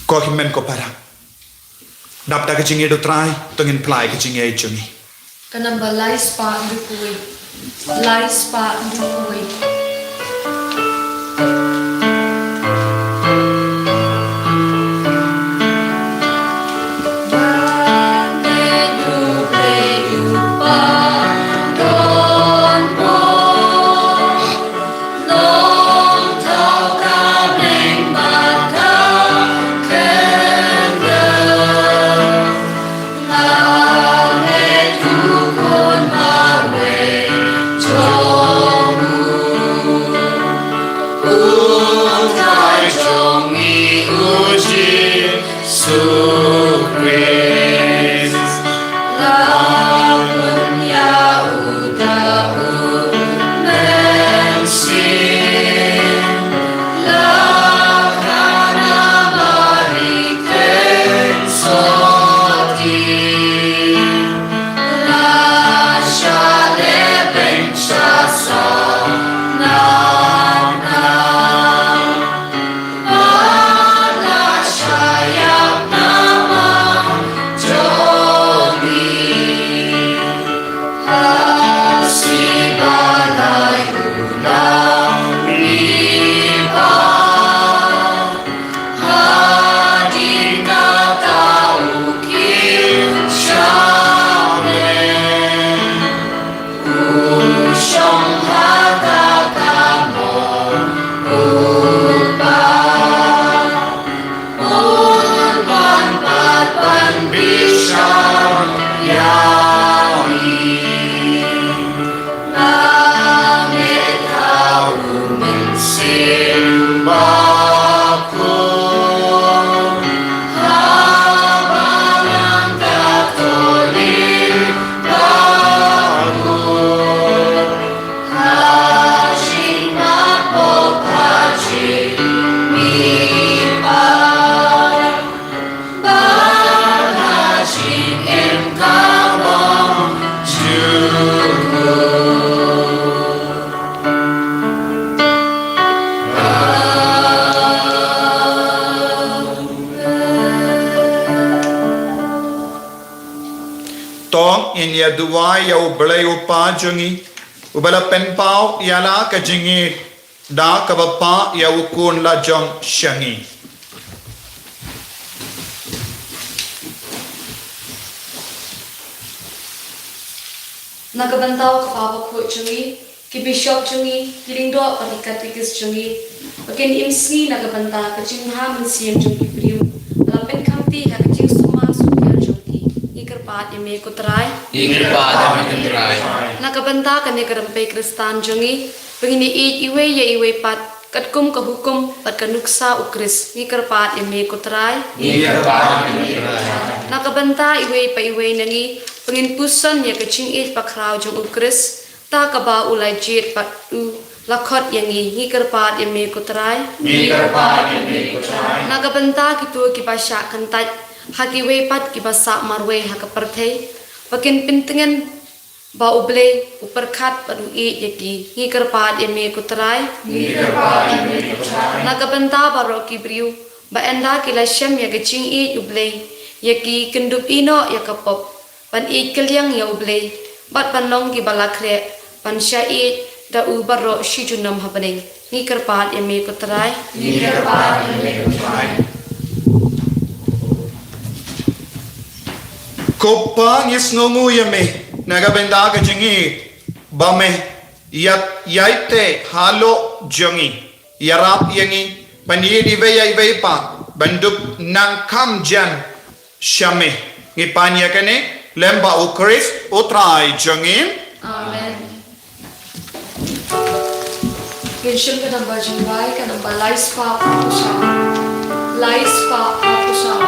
Ko hynmen ko para. Dap da ka jingïeit U Trai, to ngin phla ïa ka jingïeit jong ngi. Ka number lai spah hynriew wei. Lai spah hynriew wei. To ngin ïa duwai ïa U Blei U Kpa jong ngi, uba la pynpaw ïa la ka jingïeit da kaba phah ïa U Khun la jong sha ngi. Na ka bynta U Kpa Bakhuid jong ngi, ki bishop jong ngi, ki lyngdoh bad ki katekis jong ngi, ba kin im sngi na ka bynta ka jingbha mynsiem jong ki briew ba la pynkhamti ha ka jingsumar sumar jong ki. Ngi kyrpad ïa me ko Trai. Ngi kyrpad ïa me ko Trai. Na ka bynta kane ka rympei Khristan jong ngi, ba ngin ïeit iwei ïa iwei pat katkum ka hukum bad ka nuksa u Khrist. Ngi kyrpad ïa me ko Trai. Ngi kyrpad ïa me ko Trai. Na ka bynta iwei pa iwei na ngi, ba ngin puson ïa ka jingïeit bakhraw jong u Khrist, da kaba u la jied bad u la khot ïa ngi. Ngi kyrpad ïa me ko Trai. Ngi kyrpad ïa me ko Trai. Na ka bynta kito kiba shah kyntait ha kiwei pat kiba sah marwei ha ka pyrthei, ba kin pyntngen ba U Blei u pyrkhat bad u ïeit ïa ki. Ngi kyrpad ïa me ko Trai. Ngi kyrpad ïa me ko Trai. Na ka bynta baroh ki briew ba ynda ki la shem ïa ka jingïeit U Blei, ïa ki kin dup ïehnoh ïa ka pop, ban ïeit kylliang ïa U Blei, bad ban long kiba la khreh ban shah ïeit da u baroh shi junom ha bneng. Ngi kyrpad ïa me ko Trai. Ngi kyrpad ïa me ko Trai. Ko Pa, ngi sngewnguh ïa me na ka bynta ka jingïeit ba me ïa, ïa ïeit halor jong ngi. Ïarap ïa ngi ban ïeit iwei ïa iwei pat ban dup nang kham jan sha me. Ngi pan ïa kane lem bad u Khrist u Trai jong ngi. Amen. Ngin shim ka namba jingbai, ka namba lai spah phra phew saw. Lai spah phra phew saw.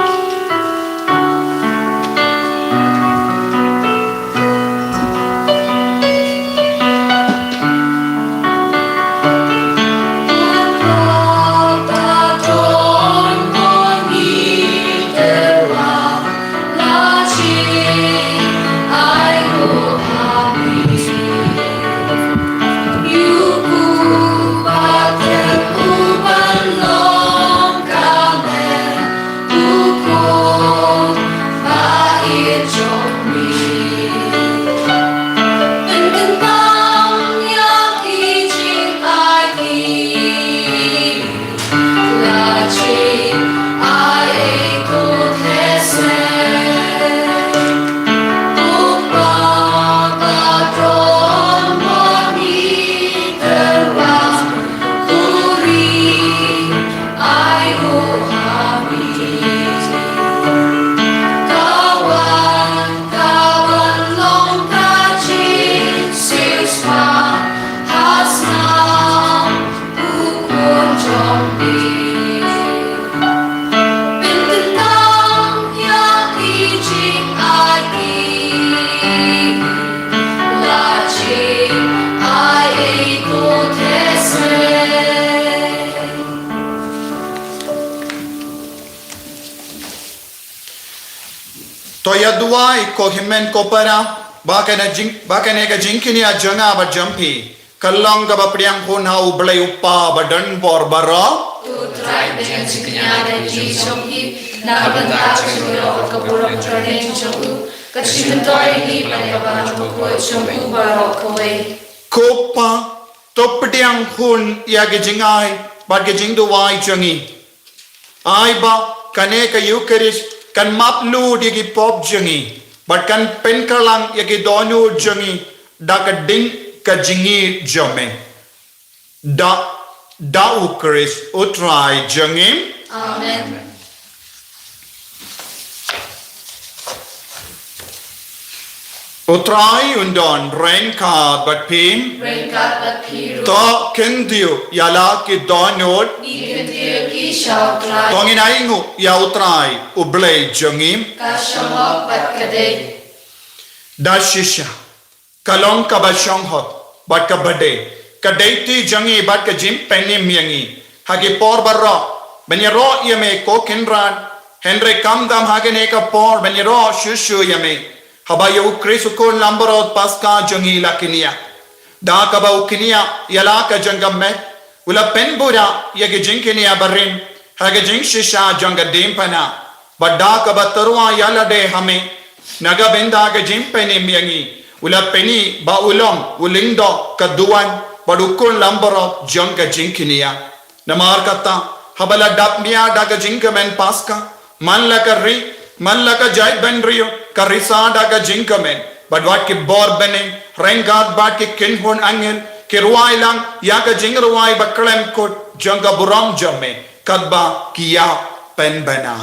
To ïa duwai ko hynmen ko para, ba kane jing, ba kane ka jingkñia jong nga bad jong phi ka long kaba pdiang khun ha U Blei U Kpa badonbor baroh. To Trai, pdiang jingkñia da ki jingïeit jong phi na ka bynta ka jingïaroh ka burom kyrhai jong u, ka jingmyntoi ïa ngi bad ïa ka bynta ka burom jong u baroh kawei. Ko Pa, to pdiang khun ïa ki jingai bad ki jingduwai jong ngi. Ai ba kane ka Eucharist kan map lut ïa ki pop jong ngi bad kan pynkhlaiñ ïa ki dohnud jong ngi da ka ding ka jingïeit jong me. Da, da U Khrist U Trai jong ngi. Amen. U Trai un don ryngkat bad phi. Ryngkat bad phi ruh. To kyntiew ïa la ki dohnud. Ngi kyntiew ki sha U Trai. To ngin ainguh ïa U Trai U Blei jong ngi. Ka shong hok bad ka dei. Da shisha ka long kaba shong hok bad kaba dei ka duty jong ngi bad ka jingpynim ïa ngi ha ki por baroh ban ïaroh ïa me ko Kynrad. Hynrei khamtam ha kane ka por ban ïaroh shuh shuh ïa me, haba ïa U Khrist U Khun Langbrot Paskha jong ngi la kñia. Da kaba u kñia ïa la ka jong ka met, u la pynbud ïa ka jingkñia barim ha ka jingshisha jong ka diengphna. Bad da kaba tyrwa ïa lade ha me na ka bynta ka jingpynim ïa ngi, u la pyni ba u long u lyngdoh ka duwan bad u khun langbrot jong ka jingkñia. Namar kata, haba la dap mih da ka jingkmen Paskha, man la ka ri, man la ka jaitbynriew ka risa da ka jingkmen, bad wat ki bor bneng ryngkat bad ki kynhun angel Ki rwai lang ïa ka jingrwai ba khlem kut jong ka burom jong me, katba ki ïa pynbna.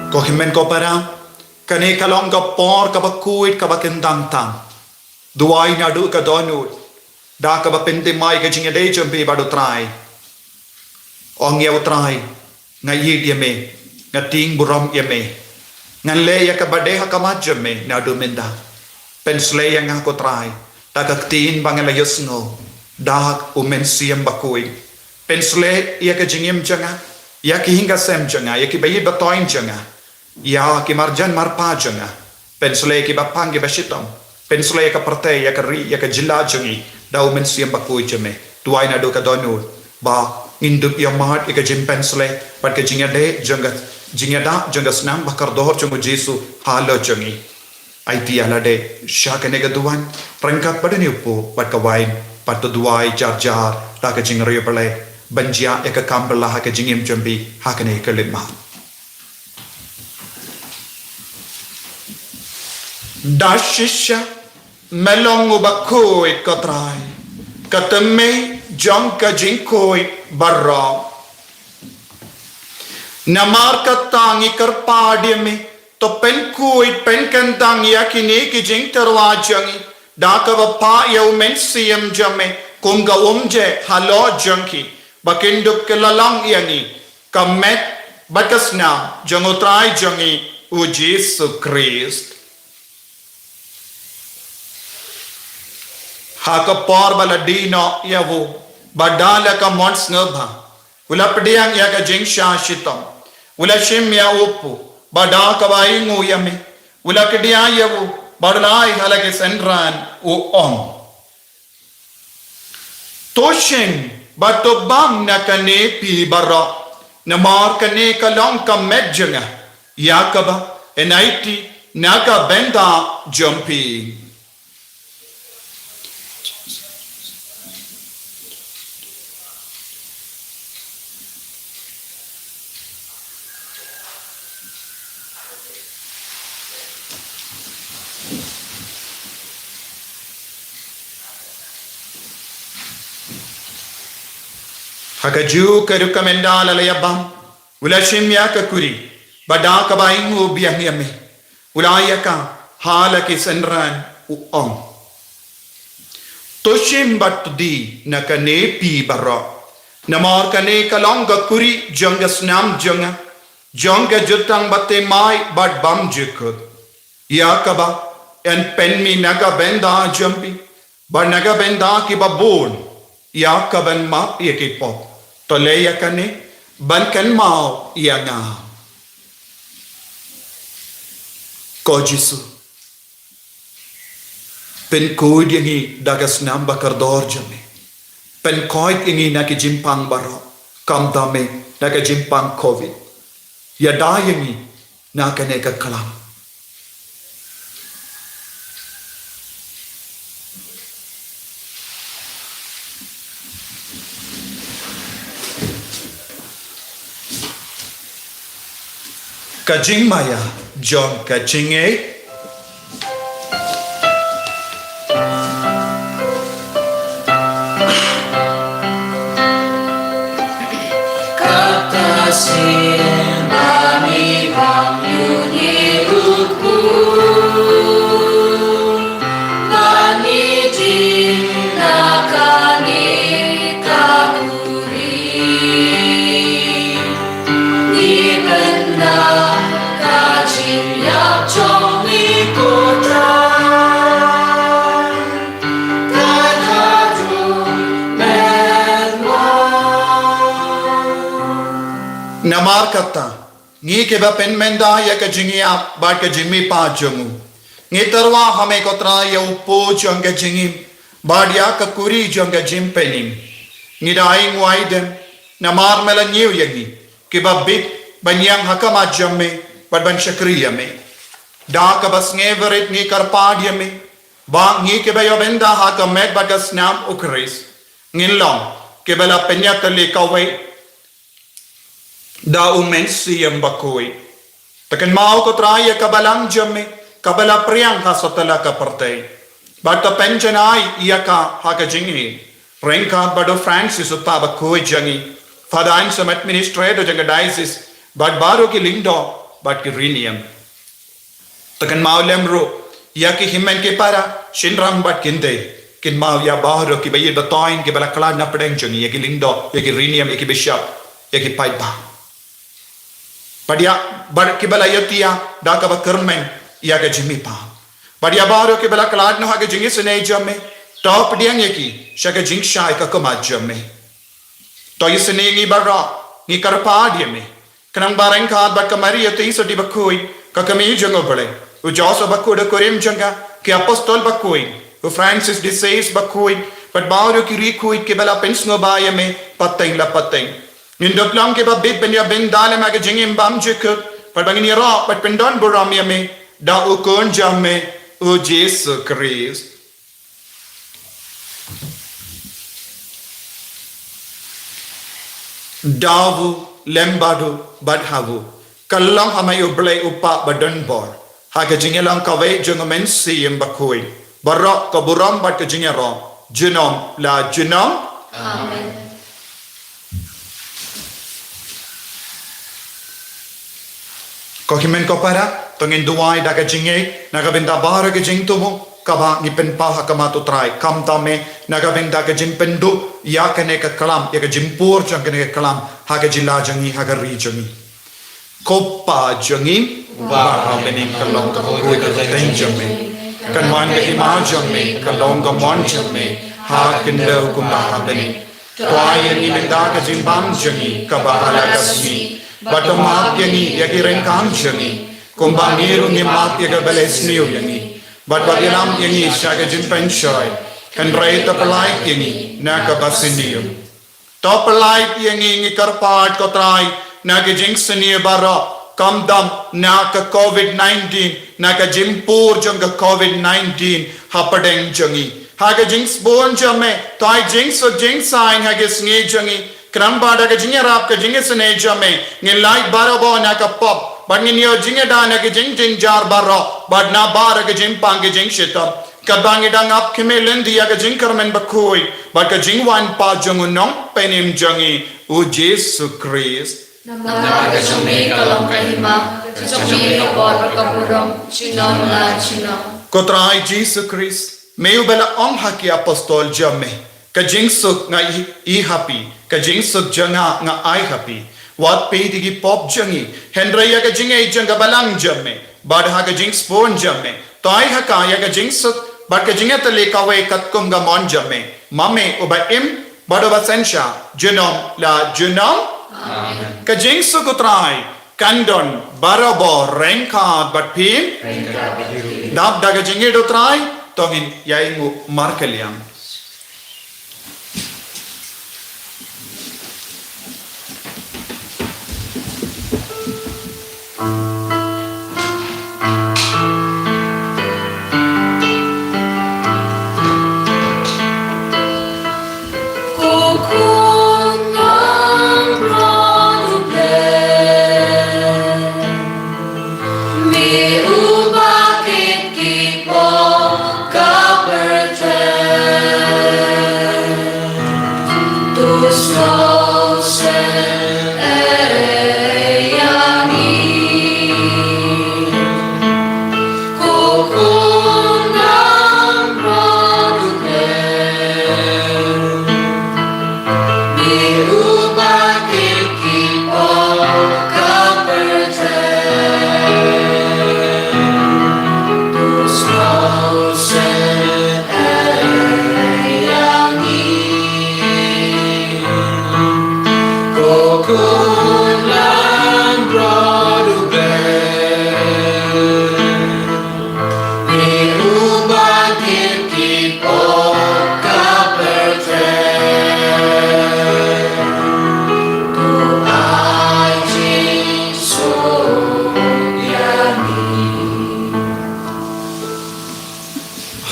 Ko hynmen ko para, kane ka long ka por kaba khuid kaba kyntang tam. Duwai naduh ka dohnud da kaba pynthymmai ka jingïadei jong phi bad U Trai. Ong ïa U Trai, nga ïeit ïa me, nga tieng burom ïa me. Ngan leh ïa kaba dei ha khmat jong me naduh mynta. Pynshlei ïa nga ko Trai da ka ktien ba nga la ïohsngew da U Mynsiem Bakhuid. Pynshlei ïa ka jingim jong nga, ïa ki ïing ki sem jong nga, ïa ki baïeit bathoiñ jong nga, ïa ki marjan marpa jong nga. Pynshlei ïa ki bapang ki bashitom. Pynshlei ïa ka pyrthei, ïa ka ri, ïa ka jylla jong ngi da U Mynsiem Bakhuid jong me. Duwai naduh ka dohnud ba ngin dup ïa mad ïa ka jingpynshlei bad ka jingïadei jong ka, jingïada jong ka snam ba kordor jong U Jisu halor jong ngi. Aiti ïa lade sha kane ka duwan ryngkat bad une u pop bad ka wain, bad to duwai jar jar da ka jingriewblei ban jia ïa ka kam ba la ha ka jingim jong phi ha kane ka lynti. Da shisha me long uba khuid ko Trai, ka tymmen jong ka jingkhuid baroh. Namar kata ngi kyrpad ïa me, to pynkhuid pynkyntang ïa kine ki jingtyrwa jong ngi da kaba phah ïa U Mynsiem jong me kum ka umjeh halor jong ki, ba kin dup kylla long ïa ngi ka met bad ka snam jong U Trai jong ngi U Jisu Khrist. Ha ka por ba la die noh ïa u, ba da la ka mon sngewbha, u la pdiang ïa ka jingshah shitom, u la shim ïa u pop, bad da kaba ainguh ïa me, u la khie ïa u bad u la ai ha la ki synran, u ong: To shim bad to bam na kane phi baroh, namar kane ka long ka met jong nga, ïa kaba yn aiti na ka bynta jong phi. Ha kajuh ka rukom ynda la ïa bam, u la shim ïa ka khuri, bad da kaba ainguh biang ïa me, u la ai ïa ka ha la ki synran, u ong: To shim bad to die na kane phi baroh, namar kane ka long ka khuri jong ka snam jong nga, jong ka jutang bathymmai bad bymjukut, ïa kaba yn pynmih na ka bynta jong phi bad na ka bynta kiba bun, ïa kaban map ïa ki pop. To leh ïa kane ban kynmaw ïa nga. Ko Jisu, pynkhuid ïa ngi da ka snam ba kordor jong me. Pynkhuid ïa ngi na ki jingpang baroh, khamtam eh na ka jingpang covid. Ïada ïa ngi na kane ka khlam. Ka jingmaïa jong ka jingngeit. kata, ngi kiba pynmynda ïa ka jingïap bad ka jingmihpat jong u, ngi tyrwa ha me ko Trai ïa u po jong ka jingim bad ïa ka kuri jong ka jingpynim. Ngi da ai nguai dem namar me la ñiew ïa ngi kiba bit ban ïeng ha khmat jong me bad ban shakri ïa me. Da kaba sngewrit ngi kyrpad ïa me ba ngi kiba ïoh bynda ha ka met bad ka snam u Khrist ngin long kiba la pynïatylli kawei da u Mynsiem Bakhuid. Te kynmaw ko Trai ïa ka balang jong me kaba la pdiang ha satlak ka pyrthei bad te pynjanai ïa ka ha ka jingïeit ryngkat bad u Francis u kpa bakhuid jong ngi, Father Anselm administrator jong ka diocese, bad baroh ki lyngdoh bad ki riewniam. Te kynmaw lem ruh ïa ki hynmen ki para, shynrang bad kynthei. Kynmaw ïa baroh kiba ïeit ba thoiñ kiba la khlad na pdeng jong ngi, ïa ki lyngdoh, ïa ki riewniam, ïa ki bishop, ïa ki paidbah bad ïa baroh kiba la ïatiar da kaba kyrmen ïa ka jingmihpat. Bad ïa baroh kiba la khlad noh ha ka jingisynei jong me, to pdiang ïa ki sha ka jingshai ka khmat jong me. To isynei ngi baroh, ngi kyrpad ïa me. Khnang ba ryngkat bad ka Maria Theisotti bakhuid, ka kmie jong u Blei, u Joseph bakhuid u kurim jong ka, ki apostol bakhuid, u Francis de Sales bakhuid, bad baroh ki riewkhuid kiba la pynsngewbha ïa me pateng la pateng, ngin dup long kiba bit ban ïoh bynda lem ha ka jingim bymjukut, bad ba ngin ïaroh bad pyndon burom ïa me da u Khun jong me, u Jisu Khrist. Da u, lem bad u, bad ha u, ka long ha me u Blei u Kpa badonbor, ha ka jingïalang kawei jong u Mynsiem Bakhuid, baroh ka burom bad ka jingïaroh junom la junom. Amen. Ko hynmen ko para, to ngin duwai da ka jingïeit na ka bynta baroh ka jingthmu kaba ngi pynpaw ha khmat u Trai, khamtam eh na ka bynta ka jingpynduh ïa kane ka klam, ïa ka jingpur jong kane ka klam ha ka jylla jong ngi, ha ka ri jong ngi. Ko Pa jong ngi uba ha bneng, ka long ka kyrteng ka kyrteng jong me, kan wan ka hima jong me, ka long ka mon jong me ha khyndew kumba ha bneng. To ai ïa ngi mynta ka jingbam jong ngi kaba ha la ka sngi, bad to map ïa ngi ïa ki ryngkang jong ngi, kumba ngi ruh ngi map ïa kiba la sniew ïa ngi, bad wat ïalam ïa ngi sha ka jingpynshoi, hynrei to pyllait ïa ngi na kaba sniew. To pyllait ïa ngi, ngi kyrpad ko Trai, na ka jingsniew baroh, khamtam na ka covid nineteen, na ka jingpur jong ka covid nineteen hapdeng jong ngi. Ha ka jingsbun jong me, to ai jingsuk jingsaiñ ha ka sngi jong ngi, khnang ba da ka jingïarap ka jingisynei jong me, ngin lait barabor na ka pop, bad ngin ïoh jingïada na ka jingjynjar baroh, bad nabar ka jingpang ka jingshitom. Katba ngi dang ap khmih lynti ïa ka jingkyrmen bakhuid bad ka jingwan pat jong u Nongpynim jong ngi, u Jisu Khrist. Namar ka jong me ka long ka hima, ka jong me ka bor bad ka burom, junom la junom. Ko Trai Jisu Khrist, me uba la ong ha ki apostol jong me, ka jingsuk nga i, i ha phi, ka jingsuk jong nga nga ai ha phi. Wat peit ïa ki pop jong ngi, hynrei ïa ka jingïeit jong ka balang jong me, bad ha ka jingsbun jong me, to ai ha ka ïa ka jingsuk bad ka jingïatylli kawei katkum ka mon jong me, ma me uba im bad uba synshar junom la junom. Amen. Ka jingsuk u Trai kan don barabor ryngkat bad phi. Dap da ka jingïeit u Trai, to ngin ïa ainguh markylliang.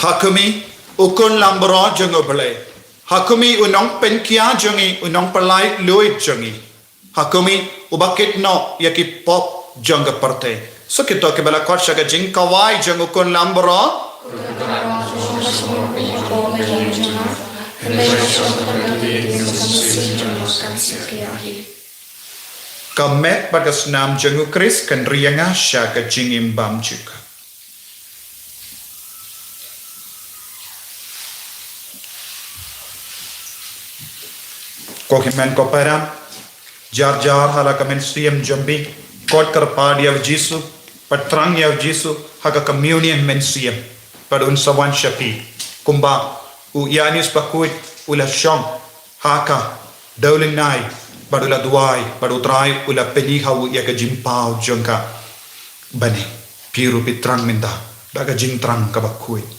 Ha kum i, u khun langbrot jong U Blei. Ha kum i, u nongpynkhia jong i, u nongpynlait luid jong i. Ha kum i, uba kit noh ïa ki pop jong ka pyrthei. Sa kito kiba la khot sha ka jingkhawai jong u khun langbrot. Ka met bad ka snam jong U Khrist kan ri ïa nga sha ka jingim bymjukut. Ko hynmen ko para, jar jar ha la ka mynsiem jong phi, khot kyrpad ïa U Jisu, bad thrang ïa U Jisu ha ka communion mynsiem, bad un sa wan sha phi. Kumba u Ïanis bakhuid u la shong ha ka dewlynnai, bad u la duwai, bad U Trai u la pyni ha u ïa ka jingpaw jong ka. Bad phi ruh phi thrang mynta da ka jingthrang kaba khuid.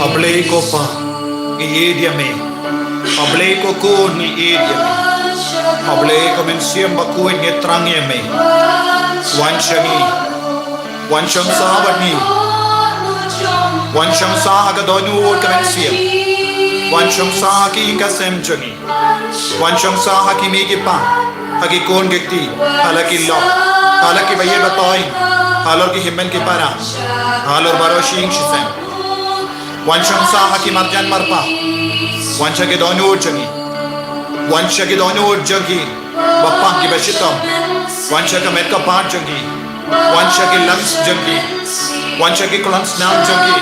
A Blei ko Pa, ngi ïeit ïa me. A Blei ko Khun, ngi ïeit ïa me. A Blei ko Mynsiem Bakhuid, ngi thrang ïa me. Wan sha ngi. Wan shong sah bad ngi. Wan shong sah ha ka dohnud ka mynsiem. Wan shong sah ha ki ïing ka sem jong ngi. Wan shong sah ha ki mei ki pa, ha ki khun ki kti, ha la ki lok, ha la ki ba ïeit ba toiñ, halor ki hynmen ki para, halor baroh shi ïing shi sem. Wan shong sah ha ki marjan marpa. Wan sha ki dohnud jong ngi. Wan sha ki dohnud jong ki ba pang ki ba shitom. Wan sha ka met ka phad jong ki. Wan sha ki lungs jong ki. Wan sha ki khlong snam jong ki.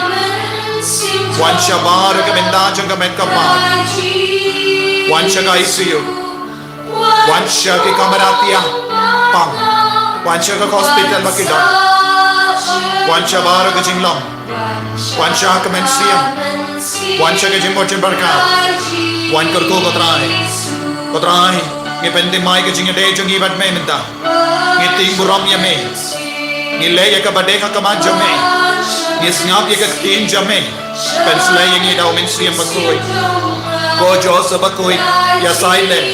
Wan sha baroh ka bynta jong ka met ka phad. Wan sha ka I C U. Wan sha ki kamra thiah pang. Wan sha ka hospital ba ki don. Wan sha baroh ka jinglong. Wan sha ka mynsiem. Wan sha ka jingmut jingpyrkhat. Wan kyrkhu ko Trai. Ko Trai, ngi pynthymmai ka jingïadei jong ngi bad me mynta. Ngi tieng burom ïa me. Ngi leh ïa kaba dei ha khmat jong me. Ngi sngap ïa ka ktien jong me. Pynshlei ïa ngi da u Mynsiem Bakhuid. Ko Joseph Bakhuid, ïa silent.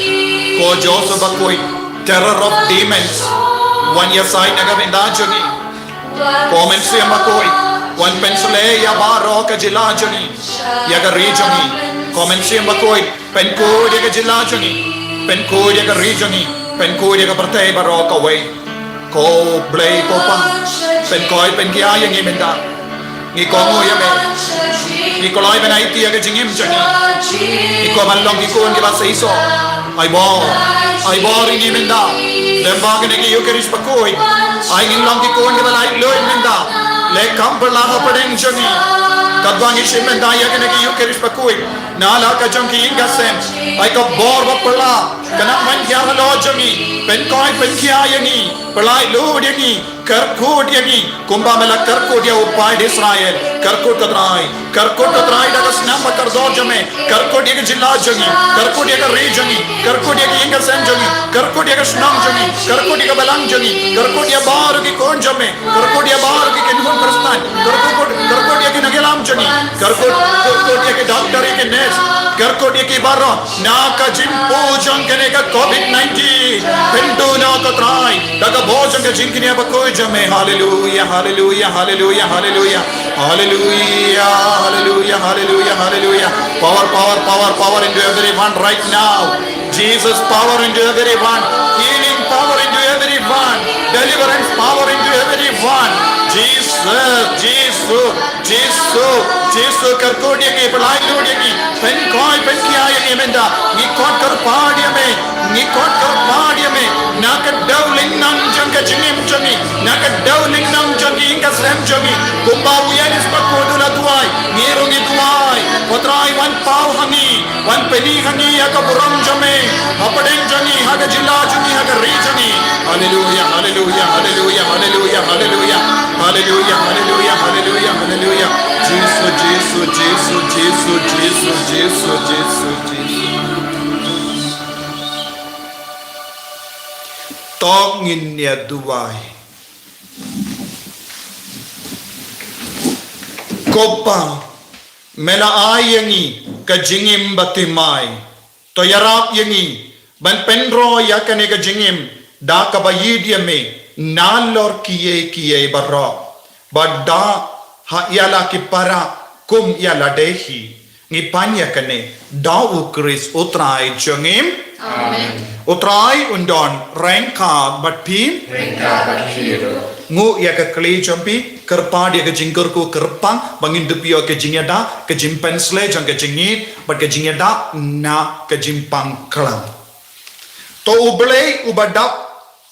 Ko Joseph Bakhuid, terror of demons. Wan ïasaid na ka bynta jong ngi. Ko Mynsiem Bakhuid, wan pynshlei ïa baroh ka jylla jong ngi, ïa ka ri jong ngi. Ko Mynsiem Bakhuid, pynkhuid ïa ka jylla jong ngi, pynkhuid ïa ka ri jong ngi, pynkhuid ïa ka pyrthei baroh kawei. Ko Blei ko Pa, pynkhuid pynkhia ïa ngi mynta. Ngi kohnguh ïa me. Ngi kloi ban aiti ïa ka jingim jong ngi. Ngi kwah ban long ki khun kiba seisoh. Ai bor, ai bor ïa ngi mynta. Lyngba kane ka Ïukharist bakhuid, ai ngin long ki khun kiba laitluid mynta. Leh kam pyrshah hapdeng jong ngi. Katba ngi shim mynta ïa kane ka Ïukharist bakhuid, na la ka jong ki ïing ka sem, ai ka bor ba pyrshah kan nang ban hiar halor jong ngi. Pynkhuid pynkhia ïa ngi, pyllait luid ïa ngi. Kyrkhu ïa ngi kumba me la kyrkhu ïa u paid Israel. Kyrkhu, ko Trai. Kyrkhu, ko Trai, da ka snam ba kordor jong me. Kyrkhu ïa ka jylla jong ngi. Kyrkhu ïa ka ri jong ngi. Kyrkhu ïa ka ïing ka sem jong ngi. Kyrkhu ïa ka shnong jong ngi. Kyrkhu ïa ka balang jong ngi. Kyrkhu ïa baroh ki khun jong me. Kyrkhu ïa baroh ki kynhun Khristan. Kyrkhu, kyrkhu ïa ki nongïalam jong ngi. Kyrkhu, kyrkhu ïa ki doktor, ïa ki nurse. Kyrkhu ïa ki baroh. Na ka jingpyrshang kane ka covid nineteen. Pynduna, ko Trai, da ka bor jong ka jingkñia bakhuid jong me. Haleluia, haleluia, haleluia, haleluia. Haleluia, haleluia, haleluia, haleluia. Power, power, power, power into everyone right now. Jesus, power into everyone. Healing power into everyone. Deliverance power into everyone. Jesus, Jesus. Jisu, Jisu, kyrkhu ïa ngi, pyllait luid ïa ngi, pynkhuid pynkhia ïa ngi mynta. Ngi khot kyrpad ïa me, ngi khot kyrpad ïa me. Na ka dewlynnong jong ka jingim jong ngi, na ka dewlynnong jong ka ïing ka sem jong ngi. Kumba u Ïanis bakhuid u la duwai, ngi ruh ngi duwai. Ko Trai, wan paw ha ngi. Wan pyni ha ngi ïa ka burom jong me, hapdeng jong ngi, ha ka jylla jong ngi, ha ka ri jong ngi. Haleluia, haleluia, haleluia, haleluia, haleluia. Haleluia, haleluia, haleluia, haleluia. Jisu, Jisu, Jisu. To ngin ïa duwai. Ko Pa, me la ai ïa ngi ka jingim bathymmai. To ïarap ïa ngi ban pynroi ïa kane ka jingim da kaba ïeit ïa me nalor kiei kiei baroh. Bad da ha ïa la ki para kum ïa lade hi. Ngi pan ïa kane da u Khrist u Trai jong ngi. Amen. U Trai un don ryngkat bad phi. Ryngkat bad phi ruh. Nguh ïa ka kli jong phi, kyrpad ïa ka jingkyrkhu kyrpang ba ngin dup ïa ka jingïada, ka jingpynshlei jong ka jingïeit bad ka jingïada na ka jingpang khlam. To U Blei uba dap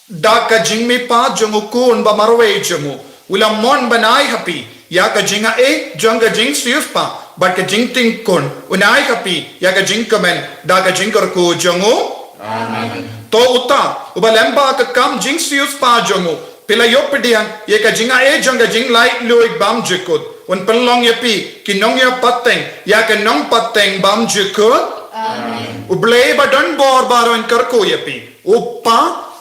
da ka jingmihpat jong u Khun ba marwei jong u, u la mon ban ai ha phi ïa ka jingai jong ka jingsiewspah bad ka jingtingkun, un ai ha phi ïa ka jingkmen da ka jingkyrkhu jong u. Amen. To uta uba lyngba ka kam jingsiewspah jong u phi la ïoh pdiang ïa ka jingai jong ka jinglaitluid bymjukut, un pynlong ïa phi ki nongïapateng ïa ka nongpateng bymjukut. Amen. U Blei ba don bor baroh un kyrkhu ïa phi, U Pa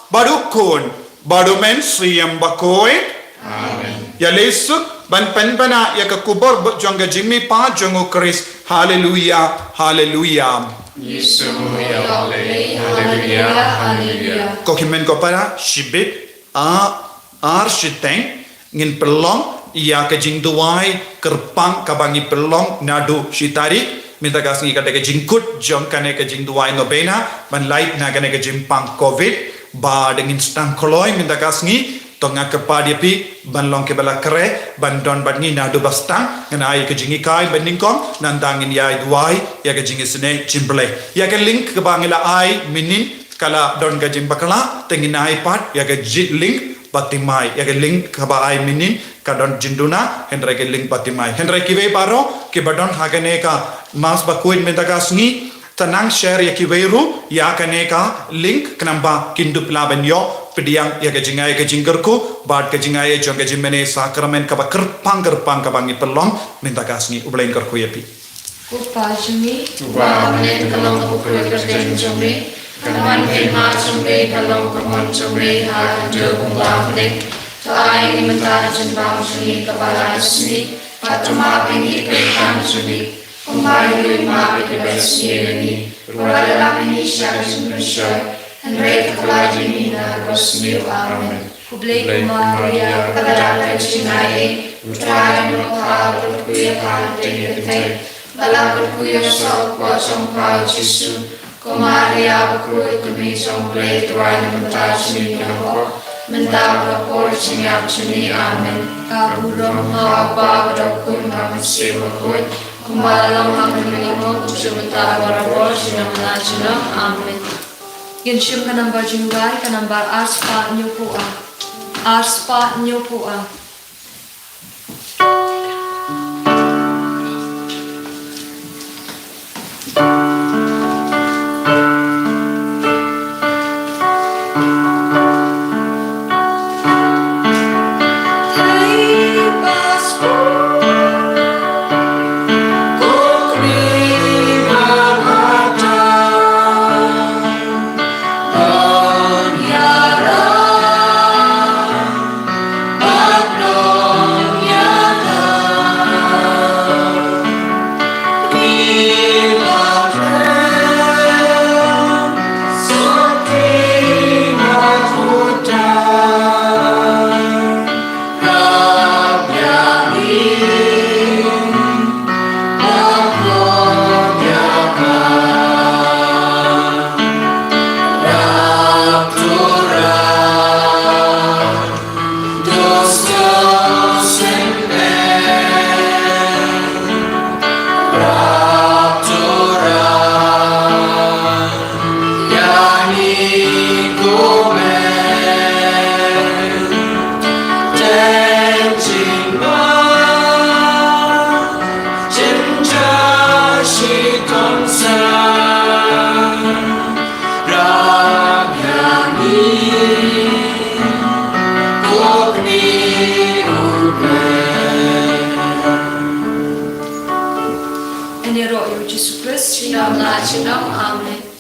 bad U Khun bad U Mynsiem Bakhuid. Amen. Ïa leit suk ban pynbna ïa ka khubor jong ka jingmihpat jong u Khrist. Haleluia, haleluia. Jisu, ïa U Blei. Haleluia, haleluia. Ko hynmen ko para, shibit, a, ar shiteng, ngin pynlong ïa ka jingduwai kyrpang kaba ngi pynlong naduh shi tarik. Mynta ka sngi ka dei ka jingkut jong kane ka jingduwai novena ban lait na kane ka jingpang covid. Bad ngin sdang kloi mynta ka sngi. To nga kyrpad ïa phi ban long kiba la khreh ban don bad ngi naduh ba sdang. Ngan ai ka jinghikai ba nyngkong, nangta ngin ïa duwai ïa ka jingisynei jong U Blei. Ïa ka link kaba ngi la ai mynnin ka la don ka jingbakla, te ngin ai pat ïa ka link bathymmai, ïa ka link kaba ai mynnin ka don jingduna, hynrei ka link bathymmai. Hynrei kiwei baroh kiba don ha kane ka mass bakhuid mynta ka sngi, to nang share ïa kiwei ruh ïa kane ka link, khnang ba kin dup lah ban ïoh pdiang ïa ka jingai ka jingkyrkhu bad ka jingai jong ka jingmane sakramen kaba kyrpang kyrpang kaba ngi pynlong mynta ka sngi. U Blei un kyrkhu ïa phi. Ko Pa jong ngi uba ha bneng, ka long ka kyrteng jong me, ka long ka hima jong me, ka long ka mon jong me ha ka khyndew kumba ha bneng. To ai ïa ngi mynta ka jingbam jong ngi kaba la ka sngi, bad to map ïa ngi ka kam jong ngi, kumba ngi ruh ngi map ïa kiba sngewsih ïa ngi. Wat la mih ngi sha ka jingpynshoi, Hynrei ka la jingïaid na ka sniew. Amen. Khublei ko Maria, ka da ka jingaiei, U Trai u don bad phi ha ki kynthei, bad la kyrkhu ïa u saw jong pha u Jisu. Ko Maria bakhuid, ka kmie jong U Blei, duwai na ka bynta jong ngi ki kynthei, mynta bad ha ka por jong ka jingmut. Amen. Ka burom ha u Kpa bad ha u Khun bad ha u Mynsiem Bakhuid, kumba la long ha kaba nyngkong, kumjuh mynta bad barabor, junom la junom. Amen. Ngin shim ka nambar jingduwai, ka nambar ar spah hynñiewphew ar. Ar spah hynñiewphew ar. Yn ïaroh ïa u Jisu Khrist, junom la junom. Amen.